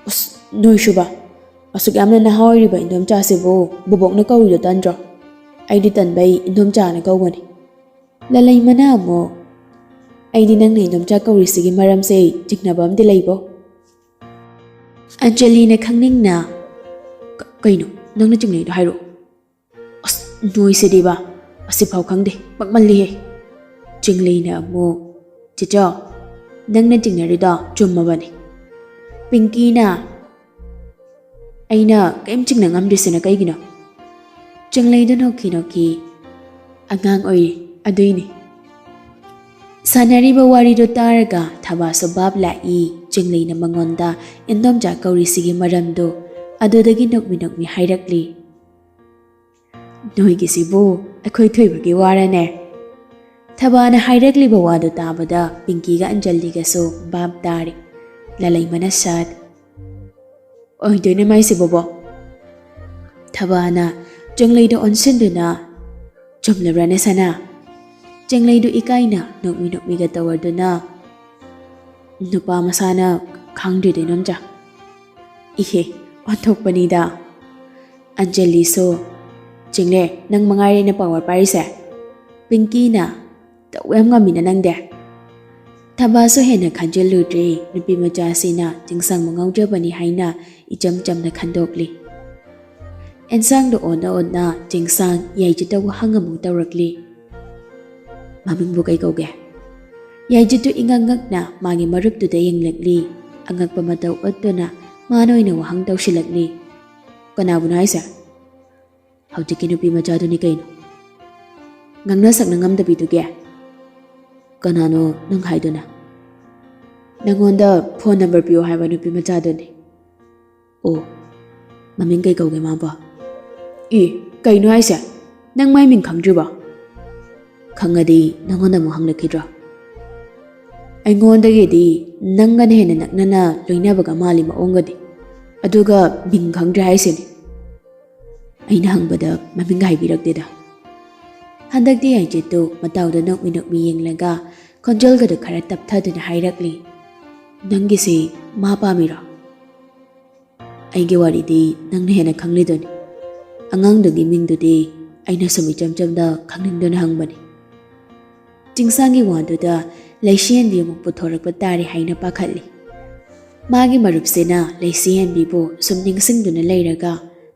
"ꯎꯁ, ꯅꯣꯏꯁꯨꯕ, "ꯑꯁꯨꯛ ꯌꯥꯝꯅ ꯅꯍꯥ ꯑꯣꯏꯔꯤꯕ ꯏꯟꯗꯣꯝꯆꯥꯁꯤꯕꯨ ꯕꯣꯕꯣꯛꯅ ꯀꯧꯔꯤꯗꯣ ꯇꯟꯗ꯭ꯔꯣ? ꯑꯩꯗꯤ ꯇꯟꯕꯩ ꯏꯟꯗꯣꯝꯆꯥꯅ ꯀꯧꯕꯅꯤ꯫" ꯂꯂꯩꯃꯅ ꯑꯃꯨꯛ, "ꯑꯩꯗꯤ ꯅꯪꯅ ꯏꯟꯗꯣꯝꯆꯥ ꯀꯧꯔꯤꯁꯤꯒꯤ ꯃꯔꯝꯁꯦ ꯆꯤꯡꯅꯕ ꯑꯃꯗꯤ ꯂꯩꯕꯣ?" ꯑꯟꯖꯂꯤꯅ ꯈꯪꯅꯤꯡꯅ, "ꯀ-, ꯀꯩꯅꯣ? ꯅꯪꯅ ꯆꯤꯡꯅꯩꯗꯣ ꯍꯥꯏꯔꯛꯑꯣ꯫" "ꯑꯁ, ꯅꯣꯏꯁꯤꯗꯤꯕ, ꯑꯁꯤꯐꯥꯎ ꯈꯪꯗꯦ, ꯄꯛꯃꯜꯂꯤꯍꯦ꯫" ꯆꯤꯡꯂꯩꯅ ꯑꯃꯨꯛ, "ꯆꯦꯆꯧ, ꯅꯪꯅ ꯆꯤꯡꯅꯔꯤꯗꯣ ꯆꯨꯝꯃꯕꯅꯤ꯫ ꯄꯤꯡꯀꯤꯅ ꯑꯩꯅ ꯀꯔꯤꯝ ꯆꯤꯡꯅ ꯉꯝꯗ꯭ꯔꯤꯁꯤꯅ ꯀꯩꯒꯤꯅꯣ?" ꯆꯤꯡꯂꯩꯗꯣ ꯅꯣꯛꯈꯤ ꯅꯣꯛꯈꯤ, "ꯑꯉꯥꯡ ꯑꯣꯏꯔꯤ, ꯑꯗꯨꯏꯅꯤ꯫" ꯁꯥꯟꯅꯔꯤꯕ ꯋꯥꯔꯤꯗꯣ ꯇꯥꯔꯒ ꯊꯕꯥꯁꯨ ꯚꯥꯞ ꯂꯥꯛꯏ꯫ ꯆꯤꯡꯂꯩꯅ ꯃꯉꯣꯟꯗ ꯏꯟꯗꯣꯝꯆꯥ ꯀꯧꯔꯤꯁꯤꯒꯤ ꯃꯔꯝꯗꯣ ꯑꯗꯨꯗꯒꯤ ꯅꯣꯛꯃꯤ ꯅꯣꯛꯃꯤ ꯍꯥꯏꯔꯛꯂꯤ꯫ "ꯅꯣꯏꯒꯤꯁꯤꯕꯨ ꯑꯩꯈꯣꯏ ꯊꯣꯏꯕꯒꯤ ꯋꯥꯔꯅꯦ?" ꯊꯕꯥꯅ ꯍꯥꯏꯔꯛꯂꯤꯕ ꯋꯥꯗꯨ ꯇꯥꯕꯗ ꯄꯤꯡꯀꯤꯒ ꯑꯟꯖꯂꯤꯒꯁꯨ ꯚꯥꯞ ꯇꯥꯔꯦ꯫ ꯂꯂꯩꯃꯅ ꯁꯠ, "ꯑꯣꯏꯗꯣꯏꯅꯦ ꯃꯥꯏꯁꯤꯕꯣꯕꯣ?" ꯊꯕꯥꯅ ꯆꯤꯡꯂꯩꯗ ꯑꯣꯟꯁꯤꯟꯗꯨꯅ, "ꯆꯨꯝꯂꯕ꯭ꯔꯥꯅꯦ ꯁꯅꯥ?" ꯆꯤꯡꯂꯩꯗꯨ ꯏꯀꯥꯏꯅ ꯅꯣꯛꯃꯤ ꯅꯣꯛꯃꯤꯒ ꯇꯧꯔꯗꯨꯅ, "ꯅꯨꯄꯥ ꯃꯁꯥꯅ ꯈꯪꯗ꯭ꯔꯤꯗꯣ ꯏꯅꯣꯝꯆꯥ꯫" "ꯏꯍꯦ, ꯑꯣꯟꯊꯣꯛꯄꯅꯤꯗ꯫" ꯑꯟꯖꯂꯤꯁꯨ, "ꯆꯤꯡꯂꯦ, ꯅꯪ ꯃꯉꯥꯏꯔꯦꯅꯦ ꯄꯥꯋꯔ ꯄꯥꯏꯔꯤꯁꯦ꯫" ꯄꯤꯡꯀꯤꯅ, "ꯇꯧ ꯌꯥꯝ ꯉꯝꯃꯤꯅ ꯅꯪꯗꯤ꯫" ꯊꯕꯥꯁꯨ ꯍꯦꯟꯅ ꯈꯟꯖꯤꯜꯂꯨꯗ꯭ꯔꯦ꯫ ꯅꯨꯄꯤ ꯃꯆꯥꯁꯤꯅ ꯆꯤꯡꯁꯥꯡꯕ ꯉꯥꯎꯖꯕꯅꯤ ꯍꯥꯏꯅ ꯏꯆꯝ ꯆꯝꯅ ꯈꯟꯗꯣꯛꯂꯤ꯫ ꯑꯦꯟꯁꯥꯡꯗꯣ ꯑꯣꯟꯅ ꯑꯣꯟꯅ ꯆꯤꯡꯁꯥꯡ ꯌꯥꯏꯖꯤꯠꯇ ꯋꯥꯍꯪ ꯑꯃꯨꯛ ꯇꯧꯔꯛꯂꯤ꯫ "ꯃꯃꯤꯡꯕꯨ ꯀꯩ ꯀꯧꯒꯦ?" ꯌꯥꯏꯖꯤꯠꯇꯨ ꯏꯉꯛ ꯉꯛꯅ ꯃꯥꯒꯤ ꯃꯔꯨꯞꯇꯨꯗ ꯌꯦꯡꯂꯛꯂꯤ꯫ ꯑꯉꯛꯄ ꯃꯇꯧ ꯎꯠꯇꯨꯅ ꯃꯥꯅ ꯑꯣꯏꯅ ꯋꯥꯍꯪ ꯇꯧꯁꯤꯜꯂꯛꯂꯤ꯫ "ꯀꯅꯥꯕꯨꯅꯣ ꯍꯥꯏꯁꯦ?" "ꯍꯧꯖꯤꯛꯀꯤ ꯅꯨꯄꯤ ꯃꯆꯥꯗꯨꯅꯤ ꯀꯩꯅꯣ꯫" "ꯉꯥꯡꯅ ꯁꯛꯅ ꯉꯝꯗꯕꯤꯗꯨꯒꯤ?" "ꯀꯅꯥꯅꯣ ꯅꯪ ꯍꯥꯏꯗꯨꯅ?" "ꯅꯪꯉꯣꯟꯗ ꯐꯣꯟ ꯅꯝꯕꯔ ꯄꯤꯌꯣ ꯍꯥꯏꯕ ꯅꯨꯄꯤ ꯃꯆꯥꯗꯨꯅꯤ꯫" "ꯑꯣ, ꯃꯃꯤꯡ ꯀꯩ ꯀꯧꯒꯦ ꯃꯥꯕꯣ?" "ꯑꯦ, ꯀꯩꯅꯣ ꯍꯥꯏꯁꯦ? ꯅꯪ ꯃꯥꯏ ꯃꯤꯡ ꯈꯪꯗ꯭ꯔꯤꯕꯣ?" "ꯈꯪꯉꯗꯤ ꯅꯪꯉꯣꯟꯗ ꯑꯃꯨꯛ ꯍꯪꯂꯛꯈꯤꯗ꯭ꯔꯣ?" "ꯑꯩꯉꯣꯟꯗꯒꯤꯗꯤ ꯅꯪꯒꯅ ꯍꯦꯟꯅ ꯅꯛꯅꯅ ꯂꯣꯏꯅꯕꯒ ꯃꯥꯜꯂꯤ ꯃꯑꯣꯡꯒꯗꯤ꯫ ꯑꯗꯨꯒ ꯃꯤꯡ ꯈꯪꯗ꯭ꯔꯦ ꯍꯥꯏꯁꯤꯅꯤ꯫ ꯑꯩꯅ ꯍꯪꯕꯗ ꯃꯃꯤꯡꯒ ꯍꯥꯏꯕꯤꯔꯛꯇꯦꯗ꯫" ꯍꯟꯗꯛꯇꯤ ꯌꯥꯏꯖꯤꯠꯇꯨ ꯃꯇꯥꯎꯗ ꯅꯣꯛꯃꯤ ꯅꯣꯛꯃꯤ ꯌꯦꯡꯂꯒ ꯈꯣꯟꯖꯦꯜꯒꯗꯨ ꯈꯔ ꯇꯞꯊꯗꯨꯅ ꯍꯥꯏꯔꯛꯂꯤ, "ꯅꯪꯒꯤꯁꯤ ꯃꯥ ꯄꯥꯝꯃꯤꯔꯣ?" ꯑꯩꯒꯤ ꯋꯥꯔꯤꯗꯤ ꯅꯪꯅ ꯍꯦꯟꯅ ꯈꯪꯂꯤꯗꯨꯅꯤ꯫ ꯑꯉꯥꯡꯗꯨꯒꯤ ꯃꯤꯡꯗꯨꯗꯤ ꯑꯩꯅ ꯁꯨꯝ ꯏꯆꯝ ꯆꯝꯅ ꯈꯪꯅꯤꯡꯗꯨꯅ ꯍꯪꯕꯅꯤ꯫ ꯆꯤꯡꯁꯥꯡꯒꯤ ꯋꯥꯗꯨꯗ ꯂꯩꯁꯤꯍꯟꯕꯤ ꯑꯃꯨꯛ ꯄꯨꯊꯣꯔꯛꯄ ꯇꯥꯔꯦ ꯍꯥꯏꯅ ꯄꯥꯈꯠꯂꯤ꯫ ꯃꯥꯒꯤ ꯃꯔꯨꯞꯁꯤꯅ ꯂꯩꯁꯤꯍꯟꯕꯤꯕꯨ ꯁꯨꯝ ꯅꯤꯡꯁꯤꯡꯗꯨꯅ ꯂꯩꯔꯒ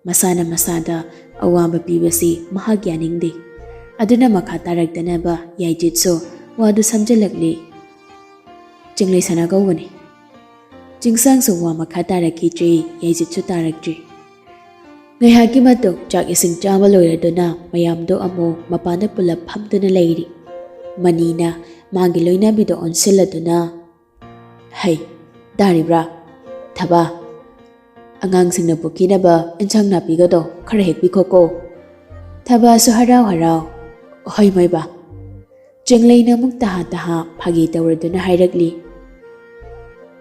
ꯃꯁꯥꯅ ꯃꯁꯥꯗ ꯑꯋꯥꯕ ꯄꯤꯕꯁꯤ ꯃꯍꯥꯛ ꯌꯥꯅꯤꯡꯗꯦ꯫ ꯑꯗꯨꯅ ꯃꯈꯥ ꯇꯥꯔꯛꯇꯅꯕ ꯌꯥꯏꯖꯤꯠꯁꯨ ꯋꯥꯗꯨ ꯁꯝꯖꯤꯜꯂꯛꯂꯤ꯫ ꯆꯤꯡꯂꯩ ꯁꯅꯥ ꯀꯧꯕꯅꯤ꯫ ꯆꯤꯡꯁꯥꯡꯁꯨ ꯋꯥ ꯃꯈꯥ ꯇꯥꯔꯛꯈꯤꯗ꯭ꯔꯦ꯫ ꯌꯥꯏꯖꯤꯠꯁꯨ ꯇꯥꯔꯛꯇ꯭ꯔꯦ꯫ ꯉꯥꯏꯍꯥꯛꯀꯤ ꯃꯇꯨꯡ ꯆꯥꯛ ꯏꯁꯤꯡ ꯆꯥꯕ ꯂꯣꯏꯔꯗꯨꯅ ꯃꯌꯥꯝꯗꯣ ꯑꯃꯨꯛ ꯃꯄꯥꯟꯗ ꯄꯨꯂꯞ ꯐꯝꯗꯨꯅ ꯂꯩꯔꯤ꯫ ꯃꯅꯤꯅ ꯃꯥꯒꯤ ꯂꯣꯏꯅꯕꯤꯗꯣ ꯑꯣꯟꯁꯤꯜꯂꯗꯨꯅ, "ꯍꯩ, ꯇꯥꯔꯤꯕ꯭ꯔꯥ? ꯊꯕꯥ, ꯑꯉꯥꯡꯁꯤꯡꯅ ꯄꯨꯈꯤꯅꯕ ꯏꯟꯁꯥꯡ ꯅꯥꯄꯤꯒꯗꯣ ꯈꯔ ꯍꯦꯛꯄꯤꯈꯣꯀꯣ꯫" ꯊꯕꯥꯁꯨ ꯍꯔꯥꯎ ꯍꯔꯥꯎ, "ꯍꯣꯏ ꯃꯣꯏꯕ꯫" ꯆꯤꯡꯂꯩꯅ ꯑꯃꯨꯛ ꯇꯍꯥ ꯇꯍꯥ ꯐꯥꯒꯤ ꯇꯧꯔꯗꯨꯅ ꯍꯥꯏꯔꯛꯂꯤ,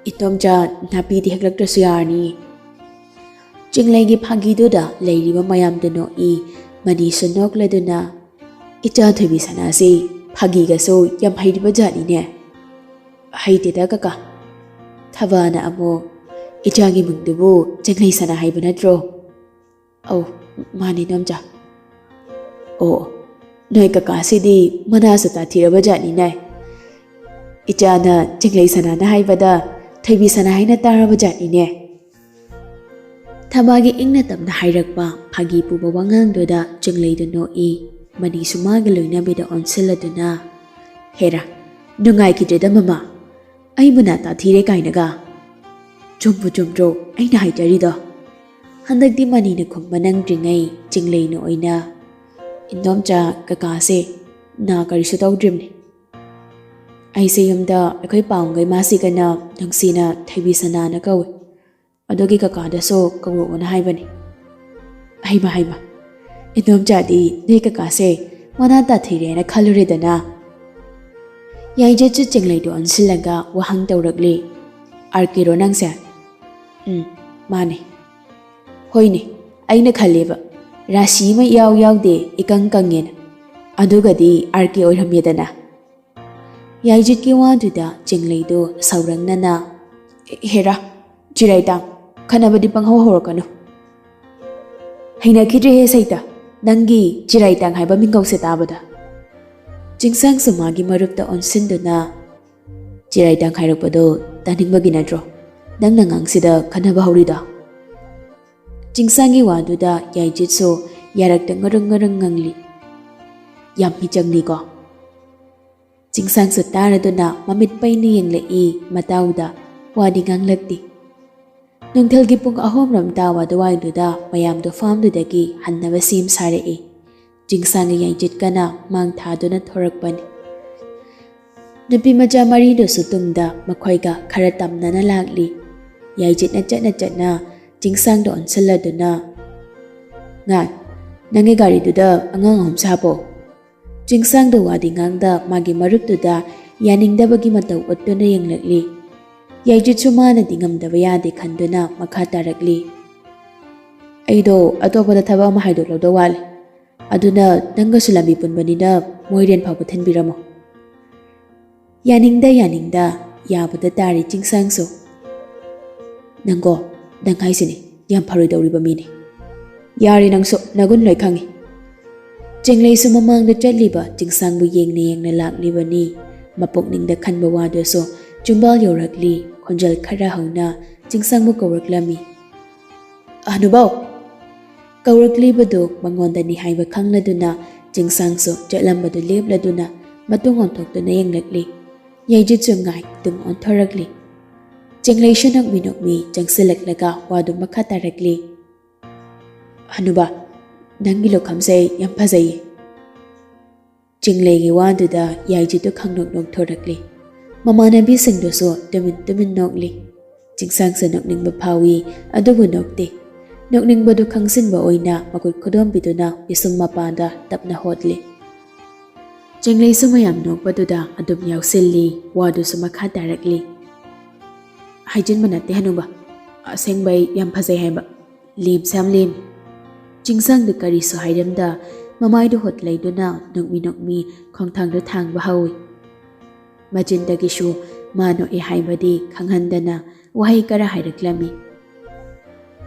"ꯏꯇꯣꯝꯆꯥ, ꯅꯥꯄꯤꯗꯤ ꯍꯦꯛꯂꯛꯇ꯭ꯔꯁꯨ ꯌꯥꯔꯅꯤ꯫" ꯆꯤꯡꯂꯩꯒꯤ ꯐꯥꯒꯤꯗꯨꯗ ꯂꯩꯔꯤꯕ ꯃꯌꯥꯝꯗꯨ ꯅꯣꯛꯏ꯫ ꯃꯅꯤꯁꯨ ꯅꯣꯛꯂꯗꯨꯅ, "ꯏꯆꯥ ꯊꯣꯏꯕꯤ ꯁꯅꯥꯁꯤ ꯐꯥꯒꯤꯒꯁꯨ ꯌꯥꯝ ꯍꯩꯔꯤꯕ ꯖꯥꯠꯅꯤꯅꯦ꯫" "ꯍꯩꯇꯦꯗ ꯀꯀꯥ꯫" ꯊꯕꯥꯅ ꯑꯃꯨꯛ, "ꯏꯆꯥꯒꯤ ꯃꯤꯡꯗꯨꯕꯨ ꯆꯤꯡꯂꯩ ꯁꯅꯥ ꯍꯥꯏꯕ ꯅꯠꯇ꯭ꯔꯣ?" "ꯑꯧ, ꯃꯥꯅꯤ ꯏꯗꯣꯝꯆꯥ꯫" "ꯑꯣ, ꯅꯣꯏ ꯀꯀꯥꯁꯤꯗꯤ ꯃꯅꯥꯁꯨ ꯇꯥꯊꯤꯔꯕ ꯖꯥꯠꯅꯤꯅꯦ꯫ ꯏꯆꯥꯅ ꯆꯤꯡꯂꯩ ꯁꯅꯥꯅ ꯍꯥꯏꯕꯗ ꯊꯣꯏꯕꯤ ꯁꯅꯥ ꯍꯥꯏꯅ ꯇꯥꯔꯕ ꯖꯥꯠꯅꯤꯅꯦ꯫" ꯊꯕꯥꯒꯤ ꯏꯪꯅ ꯇꯞꯅ ꯍꯥꯏꯔꯛꯄ ꯐꯥꯒꯤ ꯄꯨꯕ ꯋꯥꯉꯥꯡꯗꯨꯗ ꯆꯤꯡꯂꯩꯗꯨ ꯅꯣꯛꯏ꯫ ꯃꯅꯤꯁꯨ ꯃꯥꯒꯤ ꯂꯣꯏꯅꯕꯤꯗ ꯑꯣꯟꯁꯤꯜꯂꯗꯨꯅ, "ꯍꯦꯔꯥ, ꯅꯨꯡꯉꯥꯏꯈꯤꯗ꯭ꯔꯦꯗ ꯃꯃꯥ, ꯑꯩꯕꯨ ꯅꯥ ꯇꯥꯊꯤꯔꯦ ꯀꯥꯏꯅꯒ꯫ ꯆꯨꯝꯕꯨ ꯆꯨꯝꯗ꯭ꯔꯣ ꯑꯩꯅ ꯍꯥꯏꯖꯔꯤꯗꯣ?" ꯍꯟꯗꯛꯇꯤ ꯃꯅꯤꯅ ꯈꯨꯝꯕ ꯅꯪꯗ꯭ꯔꯤꯉꯩ ꯆꯤꯡꯂꯩꯅ ꯑꯣꯏꯅ, "ꯏꯗꯣꯝꯆꯥ, ꯀꯀꯥꯁꯦ ꯅꯥ ꯀꯔꯤꯁꯨ ꯇꯧꯗ꯭ꯔꯤꯕꯅꯤ꯫ ꯑꯩꯁꯦ ꯌꯨꯝꯗ ꯑꯩꯈꯣꯏ ꯄꯥꯎꯒꯩ ꯃꯥꯁꯤꯒꯅ ꯅꯨꯡꯁꯤꯅ ꯊꯣꯏꯕꯤ ꯁꯅꯥꯅ ꯀꯧꯏ꯫ ꯑꯗꯨꯒꯤ ꯀꯀꯥꯗꯁꯨ ꯀꯧꯔꯛꯑꯣꯅ ꯍꯥꯏꯕꯅꯤ꯫" "ꯍꯩꯃ, ꯍꯩꯃ, ꯏꯗꯣꯝꯆꯥꯗꯤ ꯅꯣꯏ ꯀꯀꯥꯁꯦ ꯃꯅꯥ ꯇꯥꯊꯤꯔꯦꯅ ꯈꯜꯂꯨꯔꯦꯗꯅ?" ꯌꯥꯏꯖꯠꯁꯨ ꯆꯤꯡꯂꯩꯗꯨ ꯑꯣꯟꯁꯤꯜꯂꯒ ꯋꯥꯍꯪ ꯇꯧꯔꯛꯂꯤ, "ꯑꯥꯔ ꯀꯦꯔꯣ ꯅꯪꯁꯦ?" "ꯎꯝ, ꯃꯥꯅꯦ꯫" "ꯍꯣꯏꯅꯦ, ꯑꯩꯅ ꯈꯜꯂꯦꯕ, ꯔꯥꯁꯤ ꯑꯃ ꯏꯌꯥꯎ ꯌꯥꯎꯗꯦ, ꯏꯀꯪ ꯀꯪꯉꯦꯅ꯫ ꯑꯗꯨꯒꯗꯤ ꯑꯥꯔ ꯀꯦ ꯑꯣꯏꯔꯝꯃꯦꯗꯅ꯫" ꯌꯥꯏꯖꯠꯀꯤ ꯋꯥꯗꯨꯗ ꯆꯤꯡꯂꯩꯗꯨ ꯁꯥꯎꯔꯪꯅꯅ, "ꯍꯦꯔꯥ, ꯆꯤꯔꯥꯏꯇꯥꯡ, ꯈꯠꯅꯕꯗꯤ ꯄꯪꯍꯧ ꯍꯧꯔꯛꯀꯅꯨ꯫ ꯍꯩꯅꯈꯤꯗ꯭ꯔꯦꯍꯦ ꯁꯩꯇ, ꯅꯪꯒꯤ ꯆꯤꯔꯥꯏꯇꯥꯡ ꯍꯥꯏꯕ ꯃꯤꯡꯒꯧꯁꯦ ꯇꯥꯕꯗ꯫ ꯆꯤꯡꯁꯥꯡꯁꯨ ꯃꯥꯒꯤ ꯃꯔꯨꯞꯇ ꯑꯣꯟꯁꯤꯟꯗꯨꯅ, "ꯆꯤꯔꯥꯏꯇꯥꯡ ꯍꯥꯏꯔꯛꯄꯗꯣ ꯇꯥꯅꯤꯡꯕꯒꯤ ꯅꯠꯇ꯭ꯔꯣ ꯅꯪꯅ ꯉꯥꯡꯁꯤꯗ ꯈꯠꯅꯕ ꯍꯧꯔꯤꯗꯣ?" ꯆꯤꯡꯁꯥꯡꯒꯤ ꯋꯥꯗꯨꯗ ꯌꯥꯏꯖꯤꯠꯁꯨ ꯌꯥꯔꯛꯇ ꯉꯔꯪ ꯉꯔꯪ ꯉꯪꯂꯤ꯫ "ꯌꯥꯝ ꯃꯤꯆꯪꯂꯤꯀꯣ?" ꯆꯤꯡꯁꯥꯡꯁꯨ ꯇꯥꯔꯗꯨꯅ ꯃꯃꯤꯠ ꯄꯩꯅ ꯌꯦꯡꯂꯛꯏ꯫ ꯃꯇꯥꯎꯗ ꯋꯥꯗꯤ ꯉꯥꯡꯂꯛꯇꯦ꯫ ꯅꯨꯡꯊꯤꯜꯒꯤ ꯄꯨꯡ ꯑꯍꯨꯝ ꯔꯣꯝ ꯇꯥꯕ ꯑꯗꯨꯋꯥꯏꯗꯨꯗ ꯃꯌꯥꯝꯗꯣ ꯐꯥꯝꯗꯨꯗꯒꯤ ꯍꯟꯅꯕ ꯁꯦꯝ ꯁꯥꯔꯛꯏ꯫ ꯆꯤꯡꯁꯥꯡꯒꯤ ꯌꯥꯏꯖꯤꯠꯀꯅ ꯃꯥꯡ ꯊꯥꯗꯨꯅ ꯊꯣꯔꯛꯄꯅꯤ꯫ ꯅꯨꯄꯤ ꯃꯆꯥ ꯃꯔꯤꯗꯨꯁꯨ ꯇꯨꯡꯗ ꯃꯈꯣꯏꯒ ꯈꯔ ꯇꯝꯅꯅ ꯂꯥꯛꯂꯤ꯫ ꯌꯥꯏꯖꯤꯠꯅ ꯆꯠꯅ ꯆꯠꯅ ꯆꯤꯡꯁꯥꯡꯗ ꯑꯣꯟꯁꯤꯜꯂꯗꯨꯅ, "ꯉꯥꯏ, ꯅꯪꯒꯤ ꯒꯥꯔꯤꯗꯨꯗ ꯑꯉꯥꯡ ꯑꯍꯨꯝꯁꯦ ꯍꯥꯞꯄꯣ꯫" ꯆꯤꯡꯁꯥꯡꯗ ꯋꯥꯗꯤ ꯉꯥꯡꯗ ꯃꯥꯒꯤ ꯃꯔꯨꯞꯇꯨꯗ ꯌꯥꯅꯤꯡꯗꯕꯒꯤ ꯃꯇꯧ ꯎꯠꯇꯨꯅ ꯌꯦꯡꯂꯛꯂꯤ꯫ ꯌꯥꯏꯖꯤꯠꯁꯨ ꯃꯥꯅꯗꯤ ꯉꯝꯗꯕ ꯌꯥꯗꯦ ꯈꯟꯗꯨꯅ ꯃꯈꯥ ꯇꯥꯔꯛꯂꯤ꯫ "ꯑꯩꯗꯣ ꯑꯇꯣꯞꯄꯗ ꯊꯕꯛ ꯑꯃ ꯍꯥꯏꯗꯣꯛꯂꯧꯗꯧ ꯋꯥꯠꯂꯦ꯫ ꯑꯗꯨꯅ ꯅꯪꯒꯁꯨ ꯂꯝꯕꯤ ꯄꯨꯟꯕꯅꯤꯅ ꯃꯣꯏꯔꯦꯟ ꯐꯥꯎꯕ ꯊꯤꯟꯕꯤꯔꯝꯃꯣ꯫" ꯌꯥꯅꯤꯡꯗ ꯌꯥꯅꯤꯡꯗ ꯌꯥꯕꯗ ꯇꯥꯔꯤ ꯆꯤꯡꯁꯥꯡꯁꯨ꯫ "ꯅꯪꯀꯣ, ꯅꯪ ꯍꯥꯏꯁꯤꯅꯦ ꯌꯥꯝ ꯐꯔꯣꯏꯗꯧꯔꯤꯕ ꯃꯤꯅꯤ꯫ ꯌꯥꯔꯦ ꯅꯪꯁꯨ, ꯅꯒꯨꯟ ꯂꯣꯏ ꯈꯪꯉꯤ꯫" ꯆꯤꯡꯂꯩꯁꯨ ꯃꯃꯥꯡꯗ ꯆꯠꯂꯤꯕ ꯆꯤꯡꯁꯥꯡꯕꯨ ꯌꯦꯡꯅ ꯌꯦꯡꯅ ꯂꯥꯛꯂꯤꯕꯅꯤ꯫ ꯃꯄꯨꯛꯅꯤꯡꯗ ꯈꯟꯕ ꯋꯥꯗꯨꯁꯨ ꯆꯨꯝꯕꯥꯜ ꯌꯧꯔꯛꯂꯤ꯫ ꯈꯣꯟꯖꯦꯜ ꯈꯔ ꯍꯧꯅ ꯆꯤꯡꯁꯥꯡꯕꯨ ꯀꯧꯔꯛꯂꯝꯃꯤ꯫ "ꯍꯅꯨꯕꯧ!" ꯀꯧꯔꯛꯂꯤꯕꯗꯨ ꯃꯉꯣꯟꯗꯅꯤ ꯍꯥꯏꯕ ꯈꯪꯂꯗꯨꯅ ꯆꯤꯡꯁꯥꯡꯁꯨ ꯆꯠꯂꯝꯕꯗꯨ ꯂꯦꯞꯂꯗꯨꯅ ꯃꯇꯨꯡ ꯑꯣꯟꯊꯣꯛꯇꯨꯅ ꯌꯦꯡꯂꯛꯂꯤ꯫ ꯌꯥꯏꯖꯤꯠꯁꯨ ꯉꯥꯏ ꯇꯨꯡ ꯑꯣꯟꯊꯣꯔꯛꯂꯤ꯫ ꯆꯤꯡꯂꯩꯁꯨ ꯅꯣꯛꯃꯤ ꯅꯣꯛꯃꯤ ꯆꯪꯁꯤꯜꯂꯛꯂꯒ ꯋꯥꯗꯨ ꯃꯈꯥ ꯇꯥꯔꯛꯂꯤ꯫ "ꯍꯅꯨꯕ, ꯅꯪꯒꯤ ꯂꯨꯈꯝꯁꯦ ꯑꯩ ꯌꯥꯝ ꯐꯖꯩꯌꯦ꯫" ꯆꯤꯡꯂꯩꯒꯤ ꯋꯥꯗꯨꯗ ꯌꯥꯏꯖꯤꯠꯇꯨ ꯈꯪꯅꯣꯛ ꯅꯣꯛꯊꯣꯔꯛꯂꯤ꯫ ꯃꯃꯥꯟꯅꯕꯤꯁꯤꯡꯗꯨꯁꯨ ꯇꯨꯃꯤꯟ ꯇꯨꯃꯤꯟ ꯅꯣꯛꯂꯤ꯫ ꯆꯤꯡꯁꯥꯡꯁꯨ ꯅꯣꯛꯅꯤꯡꯕ ꯐꯥꯎꯏ, ꯑꯗꯨꯕꯨ ꯅꯣꯛꯇꯦ꯫ ꯅꯣꯛꯅꯤꯡꯕꯗꯨ ꯈꯪꯖꯤꯟꯕ ꯑꯣꯏꯅ ꯃꯈꯨꯠ ꯈꯨꯗꯣꯝꯕꯤꯗꯨꯅ ꯄꯤꯁꯨꯝ ꯃꯄꯥꯗ ꯇꯞꯅ ꯍꯣꯠꯂꯤ꯫ ꯆꯤꯡꯂꯩꯁꯨ ꯃꯌꯥꯝ ꯅꯣꯛꯄꯗꯨꯗ ꯑꯗꯨꯝ ꯌꯥꯎꯁꯤꯜꯂꯤ꯫ ꯋꯥꯗꯨꯁꯨ ꯃꯈꯥ ꯇꯥꯔꯛꯂꯤ꯫ "ꯍꯥꯏꯖꯤꯟꯕ ꯅꯠꯇꯦ ꯍꯅꯨꯕ, ꯑꯁꯦꯡꯕꯩ ꯌꯥꯝ ꯐꯖꯩ ꯍꯥꯏꯕ꯫ ꯂꯦꯝꯁꯨ ꯌꯥꯝ ꯂꯦꯝꯃꯤ꯫" ꯆꯤꯡꯁꯥꯡꯗꯨ ꯀꯔꯤꯁꯨ ꯍꯥꯏꯔꯝꯗ ꯃꯃꯥꯏꯗꯨ ꯍꯣꯠ ꯂꯩꯗꯨꯅ ꯅꯣꯛꯃꯤ ꯅꯣꯛꯃꯤ ꯈꯣꯡꯊꯥꯡꯗꯨ ꯊꯥꯡꯕ ꯍꯧꯏ꯫ ꯃꯆꯤꯟꯗꯒꯤꯁꯨ ꯃꯥ ꯅꯣꯛꯑꯦ ꯍꯥꯏꯕꯗꯤ ꯈꯪꯍꯟꯗꯅ ꯋꯥꯍꯩ ꯈꯔ ꯍꯥꯏꯔꯛꯂꯝꯃꯤ꯫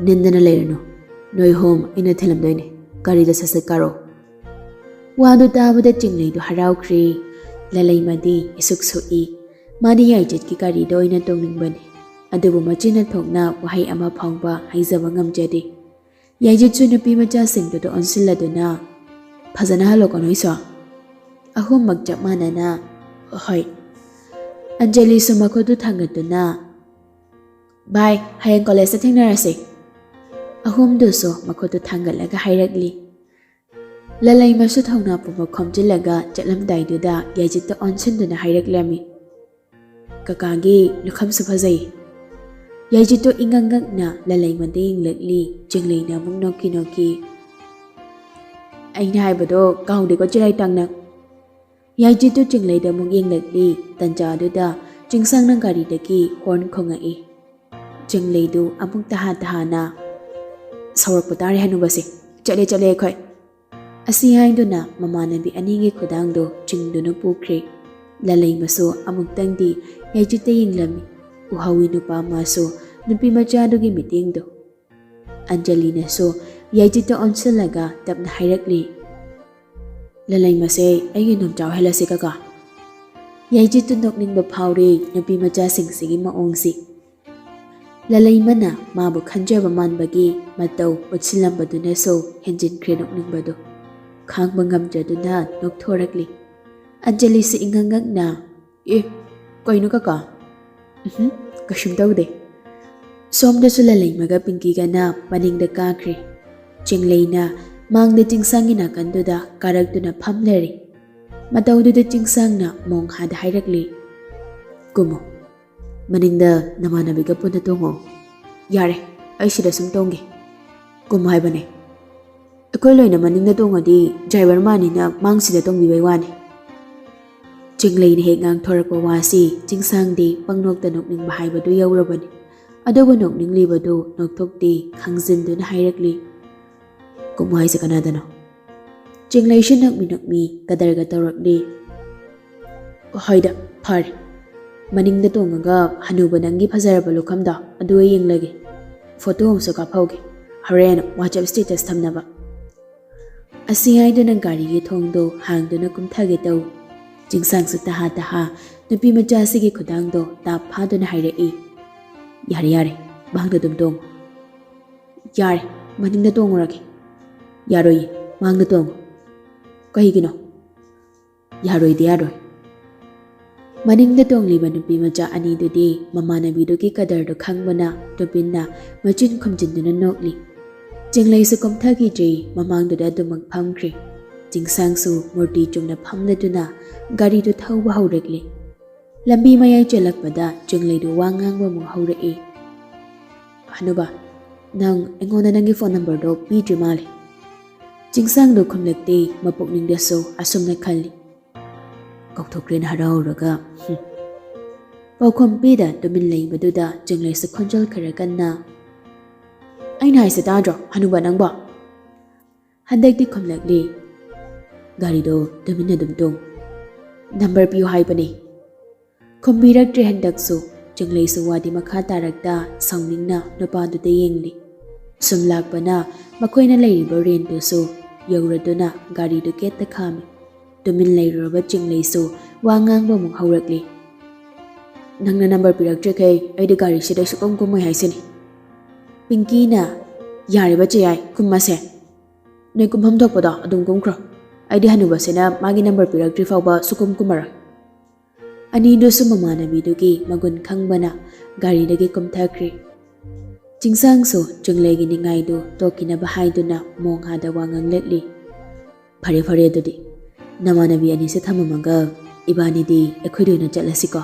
"ꯅꯤꯟꯗꯅ ꯂꯩꯔꯅꯨ, ꯅꯣꯏ ꯍꯣꯝ ꯑꯩꯅ ꯊꯤꯜꯂꯝꯗꯣꯏꯅꯦ, ꯒꯥꯔꯤꯗ ꯁꯠ ꯁꯠ ꯀꯥꯔꯣ꯫" ꯋꯥꯗꯨ ꯇꯥꯕꯗ ꯆꯤꯡꯂꯩꯗꯨ ꯍꯔꯥꯎꯈ꯭ꯔꯦ꯫ ꯂꯂꯩꯃꯗꯤ ꯏꯁꯨꯛ ꯁꯨꯛꯏ꯫ ꯃꯥꯗꯤ ꯌꯥꯏꯖꯤꯠꯀꯤ ꯒꯥꯔꯤꯗ ꯑꯣꯏꯅ ꯇꯣꯡꯅꯤꯡꯕꯅꯤ꯫ ꯑꯗꯨꯕꯨ ꯃꯆꯤꯟꯅ ꯊꯣꯛꯅ ꯋꯥꯍꯩ ꯑꯃ ꯐꯥꯎꯕ ꯍꯥꯏꯖꯕ ꯉꯝꯖꯗꯦ꯫ ꯌꯥꯏꯖꯤꯠꯁꯨ ꯅꯨꯄꯤ ꯃꯆꯥꯁꯤꯡꯗꯨꯗ ꯑꯣꯟꯁꯤꯜꯂꯗꯨꯅ, "ꯐꯖꯅ ꯍꯜꯂꯣꯀꯣ ꯅꯣꯏꯁꯨ꯫" ꯑꯍꯨꯝꯃꯛ ꯆꯞ ꯃꯥꯟꯅꯅ, "ꯍꯣꯏ꯫" ꯑꯟꯖꯂꯤꯁꯨ ꯃꯈꯨꯠꯇꯨ ꯊꯥꯡꯒꯠꯇꯨꯅ, "ꯚꯥꯏ, ꯍꯌꯦꯡ ꯀꯣꯂꯦꯖꯇ ꯊꯦꯡꯅꯔꯁꯦ꯫" ꯑꯍꯨꯝꯗꯨꯁꯨ ꯃꯈꯨꯠꯇꯨ ꯊꯥꯡꯒꯠꯂꯒ ꯍꯥꯏꯔꯛꯂꯤ꯫ ꯂꯂꯩꯃꯁꯨ ꯊꯧꯅꯥ ꯄꯨꯝꯕ ꯈꯣꯝꯖꯤꯜꯂꯒ ꯆꯠꯂꯝꯗꯥꯏꯗꯨꯗ ꯌꯥꯏꯖꯤꯠꯇ ꯑꯣꯟꯁꯤꯟꯗꯨꯅ ꯍꯥꯏꯔꯛꯂꯝꯃꯤ, "ꯀꯀꯥꯒꯤ ꯂꯨꯈꯝꯁꯨ ꯐꯖꯩ꯫" ꯌꯥꯏꯖꯤꯠꯇꯨ ꯏꯉꯛ ꯉꯛꯅ ꯂꯂꯩꯃꯗ ꯌꯦꯡꯂꯛꯂꯤ꯫ ꯆꯤꯡꯂꯩꯅ ꯑꯃꯨꯛ ꯅꯣꯛꯈꯤ ꯅꯣꯛꯈꯤ, "ꯑꯩꯅ ꯍꯥꯏꯕꯗꯣ ꯀꯥꯎꯗꯦꯀꯣ ꯆꯤꯔꯥꯏ ꯇꯥꯡꯅ꯫" ꯌꯥꯏꯖꯤꯠꯇꯨ ꯆꯤꯡꯂꯩꯗ ꯑꯃꯨꯛ ꯌꯦꯡꯂꯛꯂꯤ꯫ ꯇꯟꯖꯥꯗꯨꯗ ꯆꯤꯡꯁꯥꯡꯅ ꯒꯥꯔꯤꯗꯒꯤ ꯍꯣꯔꯟ ꯈꯣꯡꯉꯛꯏ꯫ ꯆꯤꯡꯂꯩꯗꯨ ꯑꯃꯨꯛ ꯇꯍꯥ ꯇꯍꯥꯅ, "ꯁꯥꯎꯔꯛꯄ ꯇꯥꯔꯦ ꯍꯅꯨꯕꯁꯦ, ꯆꯠꯂꯦ ꯆꯠꯂꯦ ꯑꯩꯈꯣꯏ꯫" ꯑꯁꯤ ꯍꯥꯏꯗꯨꯅ ꯃꯃꯥꯟꯅꯕꯤ ꯑꯅꯤꯒꯤ ꯈꯨꯗꯥꯡꯗꯨ ꯆꯤꯡꯗꯨꯅ ꯄꯨꯈ꯭ꯔꯦ꯫ ꯂꯂꯩꯃꯁꯨ ꯑꯃꯨꯛꯇꯪꯗꯤ ꯌꯥꯏꯖꯤꯠꯇ ꯌꯦꯡꯂꯝꯃꯤ꯫ ꯎꯍꯧꯏ ꯅꯨꯄꯥ ꯃꯥꯁꯨ ꯅꯨꯄꯤ ꯃꯆꯥꯗꯨꯒꯤ ꯃꯤꯠꯌꯦꯡꯗꯨ꯫ ꯑꯟꯖꯂꯤꯅꯁꯨ ꯌꯥꯏꯖꯤꯠꯇ ꯑꯣꯟꯁꯤꯜꯂꯒ ꯇꯞꯅ ꯍꯥꯏꯔꯛꯂꯤ, "ꯂꯂꯩꯃꯁꯦ ꯑꯩꯒꯤ ꯅꯣꯝꯆꯥ ꯑꯣꯏꯍꯜꯂꯁꯤ ꯀꯀꯥ꯫" ꯌꯥꯏꯖꯤꯠꯇꯨ ꯅꯣꯛꯅꯤꯡꯕ ꯐꯥꯎꯔꯦ ꯅꯨꯄꯤ ꯃꯆꯥꯁꯤꯡꯁꯤꯒꯤ ꯃꯑꯣꯡꯁꯤ꯫ ꯂꯂꯩꯃꯅ ꯃꯥꯕꯨ ꯈꯟꯖꯕ ꯃꯥꯟꯕꯒꯤ ꯃꯇꯧ ꯎꯠꯁꯤꯜꯂꯝꯕꯗꯨꯅꯁꯨ ꯍꯦꯟꯖꯤꯟꯈ꯭ꯔꯦ ꯅꯣꯛꯅꯤꯡꯕꯗꯨ꯫ ꯈꯥꯡꯕ ꯉꯝꯗ꯭ꯔꯗꯨꯅ ꯅꯣꯛꯊꯣꯔꯛꯂꯤ꯫ ꯑꯟꯖꯂꯤꯁꯨ ꯏꯉꯛ ꯉꯛꯅ, "ꯑꯦ, ꯀꯩꯅꯣ ꯀꯀꯥ?" "ꯎꯝꯍꯨꯝ, ꯀꯩꯁꯨꯝ ꯇꯧꯗꯦ꯫" ꯁꯣꯝꯗꯁꯨ ꯂꯂꯩꯃꯒ ꯄꯤꯡꯀꯤꯒꯅ ꯃꯅꯤꯡꯗ ꯀꯥꯈ꯭ꯔꯦ꯫ ꯆꯤꯡꯂꯩꯅ ꯃꯥꯡꯗ ꯆꯤꯡꯁꯥꯡꯒꯤ ꯅꯥꯀꯟꯗꯨꯗ ꯀꯥꯔꯛꯇꯨꯅ ꯐꯝ ꯂꯩꯔꯦ꯫ ꯃꯇꯧꯗꯨꯗ ꯆꯤꯡꯁꯥꯡꯅ ꯃꯣꯡꯍꯥꯗ ꯍꯥꯏꯔꯛꯂꯤ, "ꯀꯨꯝꯃꯣ, ꯃꯅꯤꯡꯗ ꯅꯃꯥꯟꯅꯕꯤꯒ ꯄꯨꯟꯅ ꯇꯣꯡꯉꯣ꯫" "ꯌꯥꯔꯦ, ꯑꯩ ꯁꯤꯗ ꯁꯨꯝ ꯇꯣꯡꯒꯦ꯫" "ꯀꯨꯝꯃꯣ ꯍꯥꯏꯕꯅꯦ꯫" "ꯑꯩꯈꯣꯏ ꯂꯣꯏꯅ ꯃꯅꯤꯡꯗ ꯇꯣꯡꯉꯗꯤ ꯗ꯭ꯔꯥꯏꯚꯔ ꯃꯥꯅꯤꯅ ꯃꯥꯡꯁꯤꯗ ꯇꯣꯡꯕꯤꯕꯩ ꯋꯥꯅꯤ꯫" ꯆꯤꯡꯂꯩꯅ ꯍꯦꯛ ꯉꯥꯡꯊꯣꯔꯛꯄ ꯋꯥꯁꯤ ꯆꯤꯡꯁꯥꯡꯗꯤ ꯄꯪꯅꯣꯛꯇ ꯅꯣꯛꯅꯤꯡꯕ ꯍꯥꯏꯕꯗꯨ ꯌꯧꯔꯕꯅꯤ꯫ ꯑꯗꯨꯕꯨ ꯅꯣꯛꯅꯤꯡꯂꯤꯕꯗꯨ ꯅꯣꯛꯊꯣꯛꯇꯦ, ꯈꯪꯖꯤꯟꯗꯨꯅ ꯍꯥꯏꯔꯛꯂꯤ, "ꯀꯨꯝꯃꯣ ꯍꯥꯏꯁꯦ ꯀꯅꯥꯗꯅꯣ?" ꯆꯤꯡꯂꯩꯁꯨ ꯅꯣꯛꯃꯤ ꯅꯣꯛꯃꯤ ꯀꯗꯔꯒ ꯇꯧꯔꯛꯂꯤ꯫ "ꯍꯣꯏꯗ, ꯐꯔꯦ꯫ ꯃꯅꯤꯡꯗ ꯇꯣꯡꯉꯒ ꯍꯅꯨꯕ ꯅꯪꯒꯤ ꯐꯖꯔꯕ ꯂꯨꯈꯝꯗꯣ ꯑꯗꯨ ꯑꯩ ꯌꯦꯡꯂꯒꯦ꯫" ꯐꯣꯇꯣ ꯑꯃꯁꯨ ꯀꯥꯞꯍꯧꯒꯦ, ꯍꯣꯔꯦꯟ WhatsApp status ꯊꯝꯅꯕ꯫ ꯑꯁꯤ ꯍꯥꯏꯗꯨꯅ ꯒꯥꯔꯤꯒꯤ ꯊꯣꯡꯗꯣ ꯍꯥꯡꯗꯨꯅ ꯀꯨꯝꯊꯒꯦ ꯇꯧ꯫ ꯆꯤꯡꯁꯥꯡꯁꯨ ꯇꯍꯥ ꯇꯍꯥ ꯅꯨꯄꯤ ꯃꯆꯥꯁꯤꯒꯤ ꯈꯨꯗꯥꯡꯗꯣ ꯇꯥꯞ ꯐꯥꯗꯨꯅ ꯍꯥꯏꯔꯛꯏ, "ꯌꯥꯔꯦ, ꯌꯥꯔꯦ, ꯃꯥꯡꯗ ꯑꯗꯨꯝ ꯇꯣꯡꯉꯨ꯫ ꯌꯥꯔꯦ, ꯃꯅꯤꯡꯗ ꯇꯣꯡꯉꯨꯔꯒꯦ꯫ ꯌꯥꯔꯣꯏꯌꯦ, ꯃꯥꯡꯗ ꯇꯣꯡꯉꯨ꯫" "ꯀꯩꯒꯤꯅꯣ?" "ꯌꯥꯔꯣꯏꯗꯤ ꯌꯥꯔꯣꯏ꯫" ꯃꯅꯤꯡꯗ ꯇꯣꯡꯂꯤꯕ ꯅꯨꯄꯤ ꯃꯆꯥ ꯑꯅꯤꯗꯨꯗꯤ ꯃꯃꯥꯟꯅꯕꯤꯗꯨꯒꯤ ꯀꯗꯔꯗꯨ ꯈꯪꯕꯅ ꯇꯨꯄꯤꯟꯅ ꯃꯆꯤꯟ ꯈꯨꯝꯖꯤꯟꯗꯨꯅ ꯅꯣꯛꯂꯤ꯫ ꯆꯤꯡꯂꯩꯁꯨ ꯀꯨꯝꯊꯈꯤꯗ꯭ꯔꯤ, ꯃꯃꯥꯡꯗꯨꯗ ꯑꯗꯨꯃꯛ ꯐꯝꯈ꯭ꯔꯦ꯫ ꯆꯤꯡꯁꯥꯡꯁꯨ ꯃꯨꯔꯇꯤ ꯆꯨꯝꯅ ꯐꯝꯂꯗꯨꯅ ꯒꯥꯔꯤꯗꯨ ꯊꯧꯕ ꯍꯧꯔꯛꯂꯤ꯫ ꯂꯝꯕꯤ ꯃꯌꯥꯏ ꯆꯦꯜꯂꯛꯄꯗ ꯆꯤꯡꯂꯩꯗꯨ ꯋꯥ ꯉꯥꯡꯕ ꯑꯃꯨꯛ ꯍꯧꯔꯛꯏ꯫ "ꯍꯅꯨꯕ, ꯅꯪ ꯑꯩꯉꯣꯟꯗ ꯅꯪꯒꯤ ꯐꯣꯟ ꯅꯝꯕꯔꯗꯣ ꯄꯤꯗ꯭ꯔꯤ ꯃꯥꯜꯂꯦ꯫" ꯆꯤꯡꯁꯥꯡꯗꯣ ꯈꯨꯝꯂꯛꯇꯦ, ꯃꯄꯨꯛꯅꯤꯡꯗꯁꯨ ꯑꯁꯨꯝꯅ ꯈꯜꯂꯤ, "ꯀꯥꯎꯊꯣꯛꯈ꯭ꯔꯦꯅ ꯍꯔꯥꯎꯔꯒ, ꯍꯨꯝ꯫" ꯄꯥꯎꯈꯨꯝ ꯄꯤꯗ ꯇꯨꯃꯤꯟ ꯂꯩꯕꯗꯨꯗ ꯆꯤꯡꯂꯩꯁꯨ ꯈꯣꯟꯖꯦꯜ ꯈꯔ ꯀꯟꯅ, "ꯑꯩꯅ ꯍꯥꯏꯁꯦ ꯇꯥꯗ꯭ꯔꯣ, ꯍꯅꯨꯕ ꯅꯪꯕꯣ?" ꯍꯟꯗꯛꯇꯤ ꯈꯨꯝꯂꯛꯂꯤ, "ꯒꯥꯔꯤꯗꯣ ꯇꯨꯃꯤꯟꯅ ꯑꯗꯨꯝ ꯇꯣꯡ꯫ ꯅꯝꯕꯔ ꯄꯤꯌꯨ ꯍꯥꯏꯕꯅꯤ꯫" ꯈꯨꯝꯕꯤꯔꯛꯇ꯭ꯔꯦ ꯍꯟꯗꯛꯁꯨ꯫ ꯆꯤꯡꯂꯩꯁꯨ ꯋꯥꯗꯤ ꯃꯈꯥ ꯇꯥꯔꯛꯇ ꯁꯥꯎꯅꯤꯡꯅ ꯅꯨꯄꯥꯗꯨꯗ ꯌꯦꯡꯂꯤ꯫ ꯁꯨꯝ ꯂꯥꯛꯄꯅ ꯃꯈꯣꯏꯅ ꯂꯩꯔꯤꯕ ꯔꯦꯟꯗꯨꯁꯨ ꯌꯧꯔꯗꯨꯅ ꯒꯥꯔꯤꯗꯨ ꯒꯦꯠꯇ ꯈꯥꯝꯃꯤ꯫ ꯇꯨꯃꯤꯟ ꯂꯩꯔꯨꯔꯕ ꯆꯤꯡꯂꯩꯁꯨ ꯋꯥ ꯉꯥꯡꯕ ꯑꯃꯨꯛ ꯍꯧꯔꯛꯂꯤ꯫ "ꯅꯪꯅ ꯅꯝꯕꯔ ꯄꯤꯔꯛꯇ꯭ꯔꯤꯈꯩ ꯑꯩꯗꯤ ꯒꯥꯔꯤꯁꯤꯗ ꯁꯨꯛꯀꯨꯝ ꯀꯨꯝꯃꯣꯏ ꯍꯥꯏꯁꯤꯅꯤ꯫ ꯄꯤꯡꯀꯤꯅ, ꯌꯥꯔꯦꯕ ꯆꯦ ꯌꯥꯏ, ꯀꯨꯝꯃꯁꯦ꯫ ꯅꯣꯏ ꯀꯨꯝꯐꯝ ꯊꯣꯛꯄꯗꯣ ꯑꯗꯨꯝ ꯀꯨꯝꯈ꯭ꯔꯣ꯫ ꯑꯩꯗꯤ ꯍꯅꯨꯕꯁꯤꯅ ꯃꯥꯒꯤ ꯅꯝꯕꯔ ꯄꯤꯔꯛꯇ꯭ꯔꯤ ꯐꯥꯎꯕ ꯁꯨꯛꯀꯨꯝ ꯀꯨꯝꯃꯔꯣꯏ꯫" ꯑꯅꯤꯗꯨꯁꯨ ꯃꯃꯥꯟꯅꯕꯤꯗꯨꯒꯤ ꯃꯒꯨꯟ ꯈꯪꯕꯅ ꯒꯥꯔꯤꯗꯒꯤ ꯀꯨꯝꯊꯈ꯭ꯔꯦ꯫ ꯆꯤꯡꯁꯥꯡꯁꯨ ꯆꯤꯡꯂꯩꯒꯤ ꯅꯤꯡꯉꯥꯏꯗꯨ ꯇꯣꯛꯈꯤꯅꯕ ꯍꯥꯏꯗꯨꯅ ꯃꯣꯡꯍꯥꯗ ꯋꯥ ꯉꯥꯡꯂꯛꯂꯤ꯫ "ꯐꯔꯦ ꯐꯔꯦ, ꯑꯗꯨꯗꯤ ꯅꯃꯥꯟꯅꯕꯤ ꯑꯅꯤꯁꯦ ꯊꯝꯃꯝꯃꯒ ꯏꯕꯥꯅꯤꯗꯤ ꯑꯩꯈꯣꯏꯗ ꯑꯣꯏꯅ ꯆꯠꯂꯁꯤꯀꯣ?"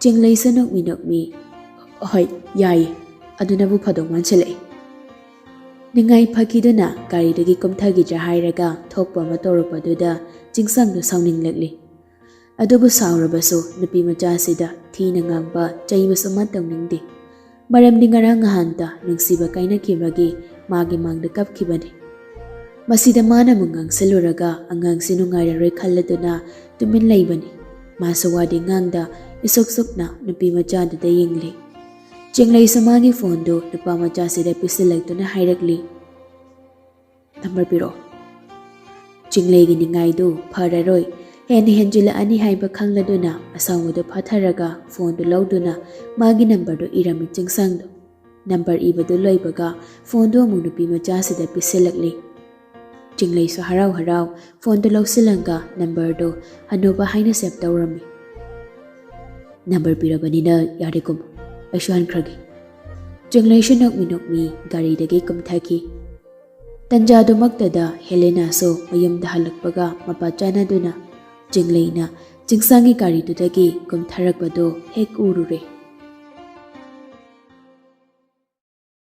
ꯆꯤꯡꯂꯩꯁꯨ ꯅꯣꯛꯃꯤ ꯅꯣꯛꯃꯤ, "ꯍꯣꯏ, ꯌꯥꯏꯌꯦ, ꯑꯗꯨꯅꯕꯨ ꯐꯗꯧ ꯃꯥꯟꯁꯤꯜꯂꯛꯑꯦ꯫" ꯅꯤꯡꯉꯥꯏ ꯐꯥꯈꯤꯗꯨꯅ ꯒꯥꯔꯤꯗꯒꯤ ꯀꯨꯝꯊꯈꯤꯗ꯭ꯔꯥ ꯍꯥꯏꯔꯒ ꯊꯣꯛꯄ ꯑꯃ ꯇꯧꯔꯛꯄꯗꯨꯗ ꯆꯤꯡꯁꯥꯡꯗꯨ ꯁꯥꯎꯅꯤꯡꯂꯛꯂꯤ꯫ ꯑꯗꯨꯕꯨ ꯁꯥꯎꯔꯕꯁꯨ ꯅꯨꯄꯤ ꯃꯆꯥꯁꯤꯗ ꯊꯤꯅ ꯉꯥꯡꯕ ꯆꯩꯕꯁꯨ ꯑꯃ ꯇꯧꯅꯤꯡꯗꯦ꯫ ꯃꯔꯝꯗꯤ ꯉꯔꯥꯡ ꯅꯍꯥꯟꯇ ꯅꯨꯡꯁꯤꯕ ꯀꯥꯏꯅꯈꯤꯕꯒꯤ ꯃꯥꯒꯤ ꯃꯥꯡꯗ ꯀꯞꯈꯤꯕꯅꯤ꯫ ꯃꯁꯤꯗ ꯃꯥꯅ ꯑꯃꯨꯛ ꯉꯥꯡꯁꯤꯜꯂꯨꯔꯒ ꯑꯉꯥꯡꯁꯤ ꯅꯨꯡꯉꯥꯏꯔꯔꯣꯏ ꯈꯜꯂꯗꯨꯅ ꯇꯨꯃꯤꯟ ꯂꯩꯕꯅꯤ꯫ ꯃꯥꯁꯨ ꯋꯥꯗꯤ ꯉꯥꯡꯗ ꯏꯁꯨꯛ ꯁꯨꯛꯅ ꯅꯨꯄꯤ ꯃꯆꯥꯗꯨꯗ ꯌꯦꯡꯂꯤ꯫ ꯆꯤꯡꯂꯩꯁꯨ ꯃꯥꯒꯤ ꯐꯣꯟꯗꯨ ꯅꯨꯄꯥ ꯃꯆꯥꯁꯤꯗ ꯄꯤꯁꯤꯜꯂꯛꯇꯨꯅ ꯍꯥꯏꯔꯛꯂꯤ, "ꯅꯝꯕꯔ ꯄꯤꯔꯛꯑꯣ"꯫ ꯆꯤꯡꯂꯩꯒꯤ ꯅꯤꯡꯉꯥꯏꯗꯨ ꯐꯔꯔꯣꯏ, ꯍꯦꯟꯅ ꯍꯦꯟꯖꯤꯜꯂꯛꯑꯅꯤ ꯍꯥꯏꯕ ꯈꯪꯂꯗꯨꯅ ꯑꯁꯥꯎꯕꯗꯨ ꯐꯥꯊꯔꯒ ꯐꯣꯟꯗꯨ ꯂꯧꯗꯨꯅ ꯃꯥꯒꯤ ꯅꯝꯕꯔꯗꯨ ꯏꯔꯝꯃꯤ ꯆꯤꯡꯁꯥꯡꯗꯨ꯫ ꯅꯝꯕꯔ ꯏꯕꯗꯨ ꯂꯣꯏꯕꯒ ꯐꯣꯟꯗꯨ ꯑꯃꯨꯛ ꯅꯨꯄꯤ ꯃꯆꯥꯁꯤꯗ ꯄꯤꯁꯤꯜꯂꯛꯂꯤ꯫ ꯆꯤꯡꯂꯩꯁꯨ ꯍꯔꯥꯎ ꯍꯔꯥꯎ ꯐꯣꯟꯗꯨ ꯂꯧꯁꯤꯜꯂꯒ ꯅꯝꯕꯔꯗꯨ ꯍꯅꯨꯕ ꯍꯥꯏꯅ ꯁꯦꯚ ꯇꯧꯔꯝꯃꯤ꯫ "ꯅꯝꯕꯔ ꯄꯤꯔꯕꯅꯤꯅ ꯌꯥꯔꯦ ꯀꯨꯝꯃꯣ, ꯑꯩꯁꯨ ꯍꯟꯈ꯭ꯔꯒꯦ"꯫ ꯆꯤꯡꯂꯩꯁꯨ ꯅꯣꯛꯃꯤ ꯅꯣꯛꯃꯤ ꯒꯥꯔꯤꯗꯒꯤ ꯀꯨꯝꯊꯈꯤ꯫ ꯇꯟꯖꯥꯗꯨꯃꯛꯇꯗ ꯍꯦꯂꯦꯅꯥꯁꯨ ꯃꯌꯨꯝꯗ ꯍꯜꯂꯛꯄꯒ ꯃꯄꯥ ꯆꯥꯟꯅꯗꯨꯅ ꯆꯤꯡꯂꯩꯅ ꯆꯤꯡꯁꯥꯡꯒꯤ ꯒꯥꯔꯤꯗꯨꯗꯒꯤ ꯀꯨꯝꯊꯔꯛꯄꯗꯨ ꯍꯦꯛ ꯎꯔꯨꯔꯦ꯫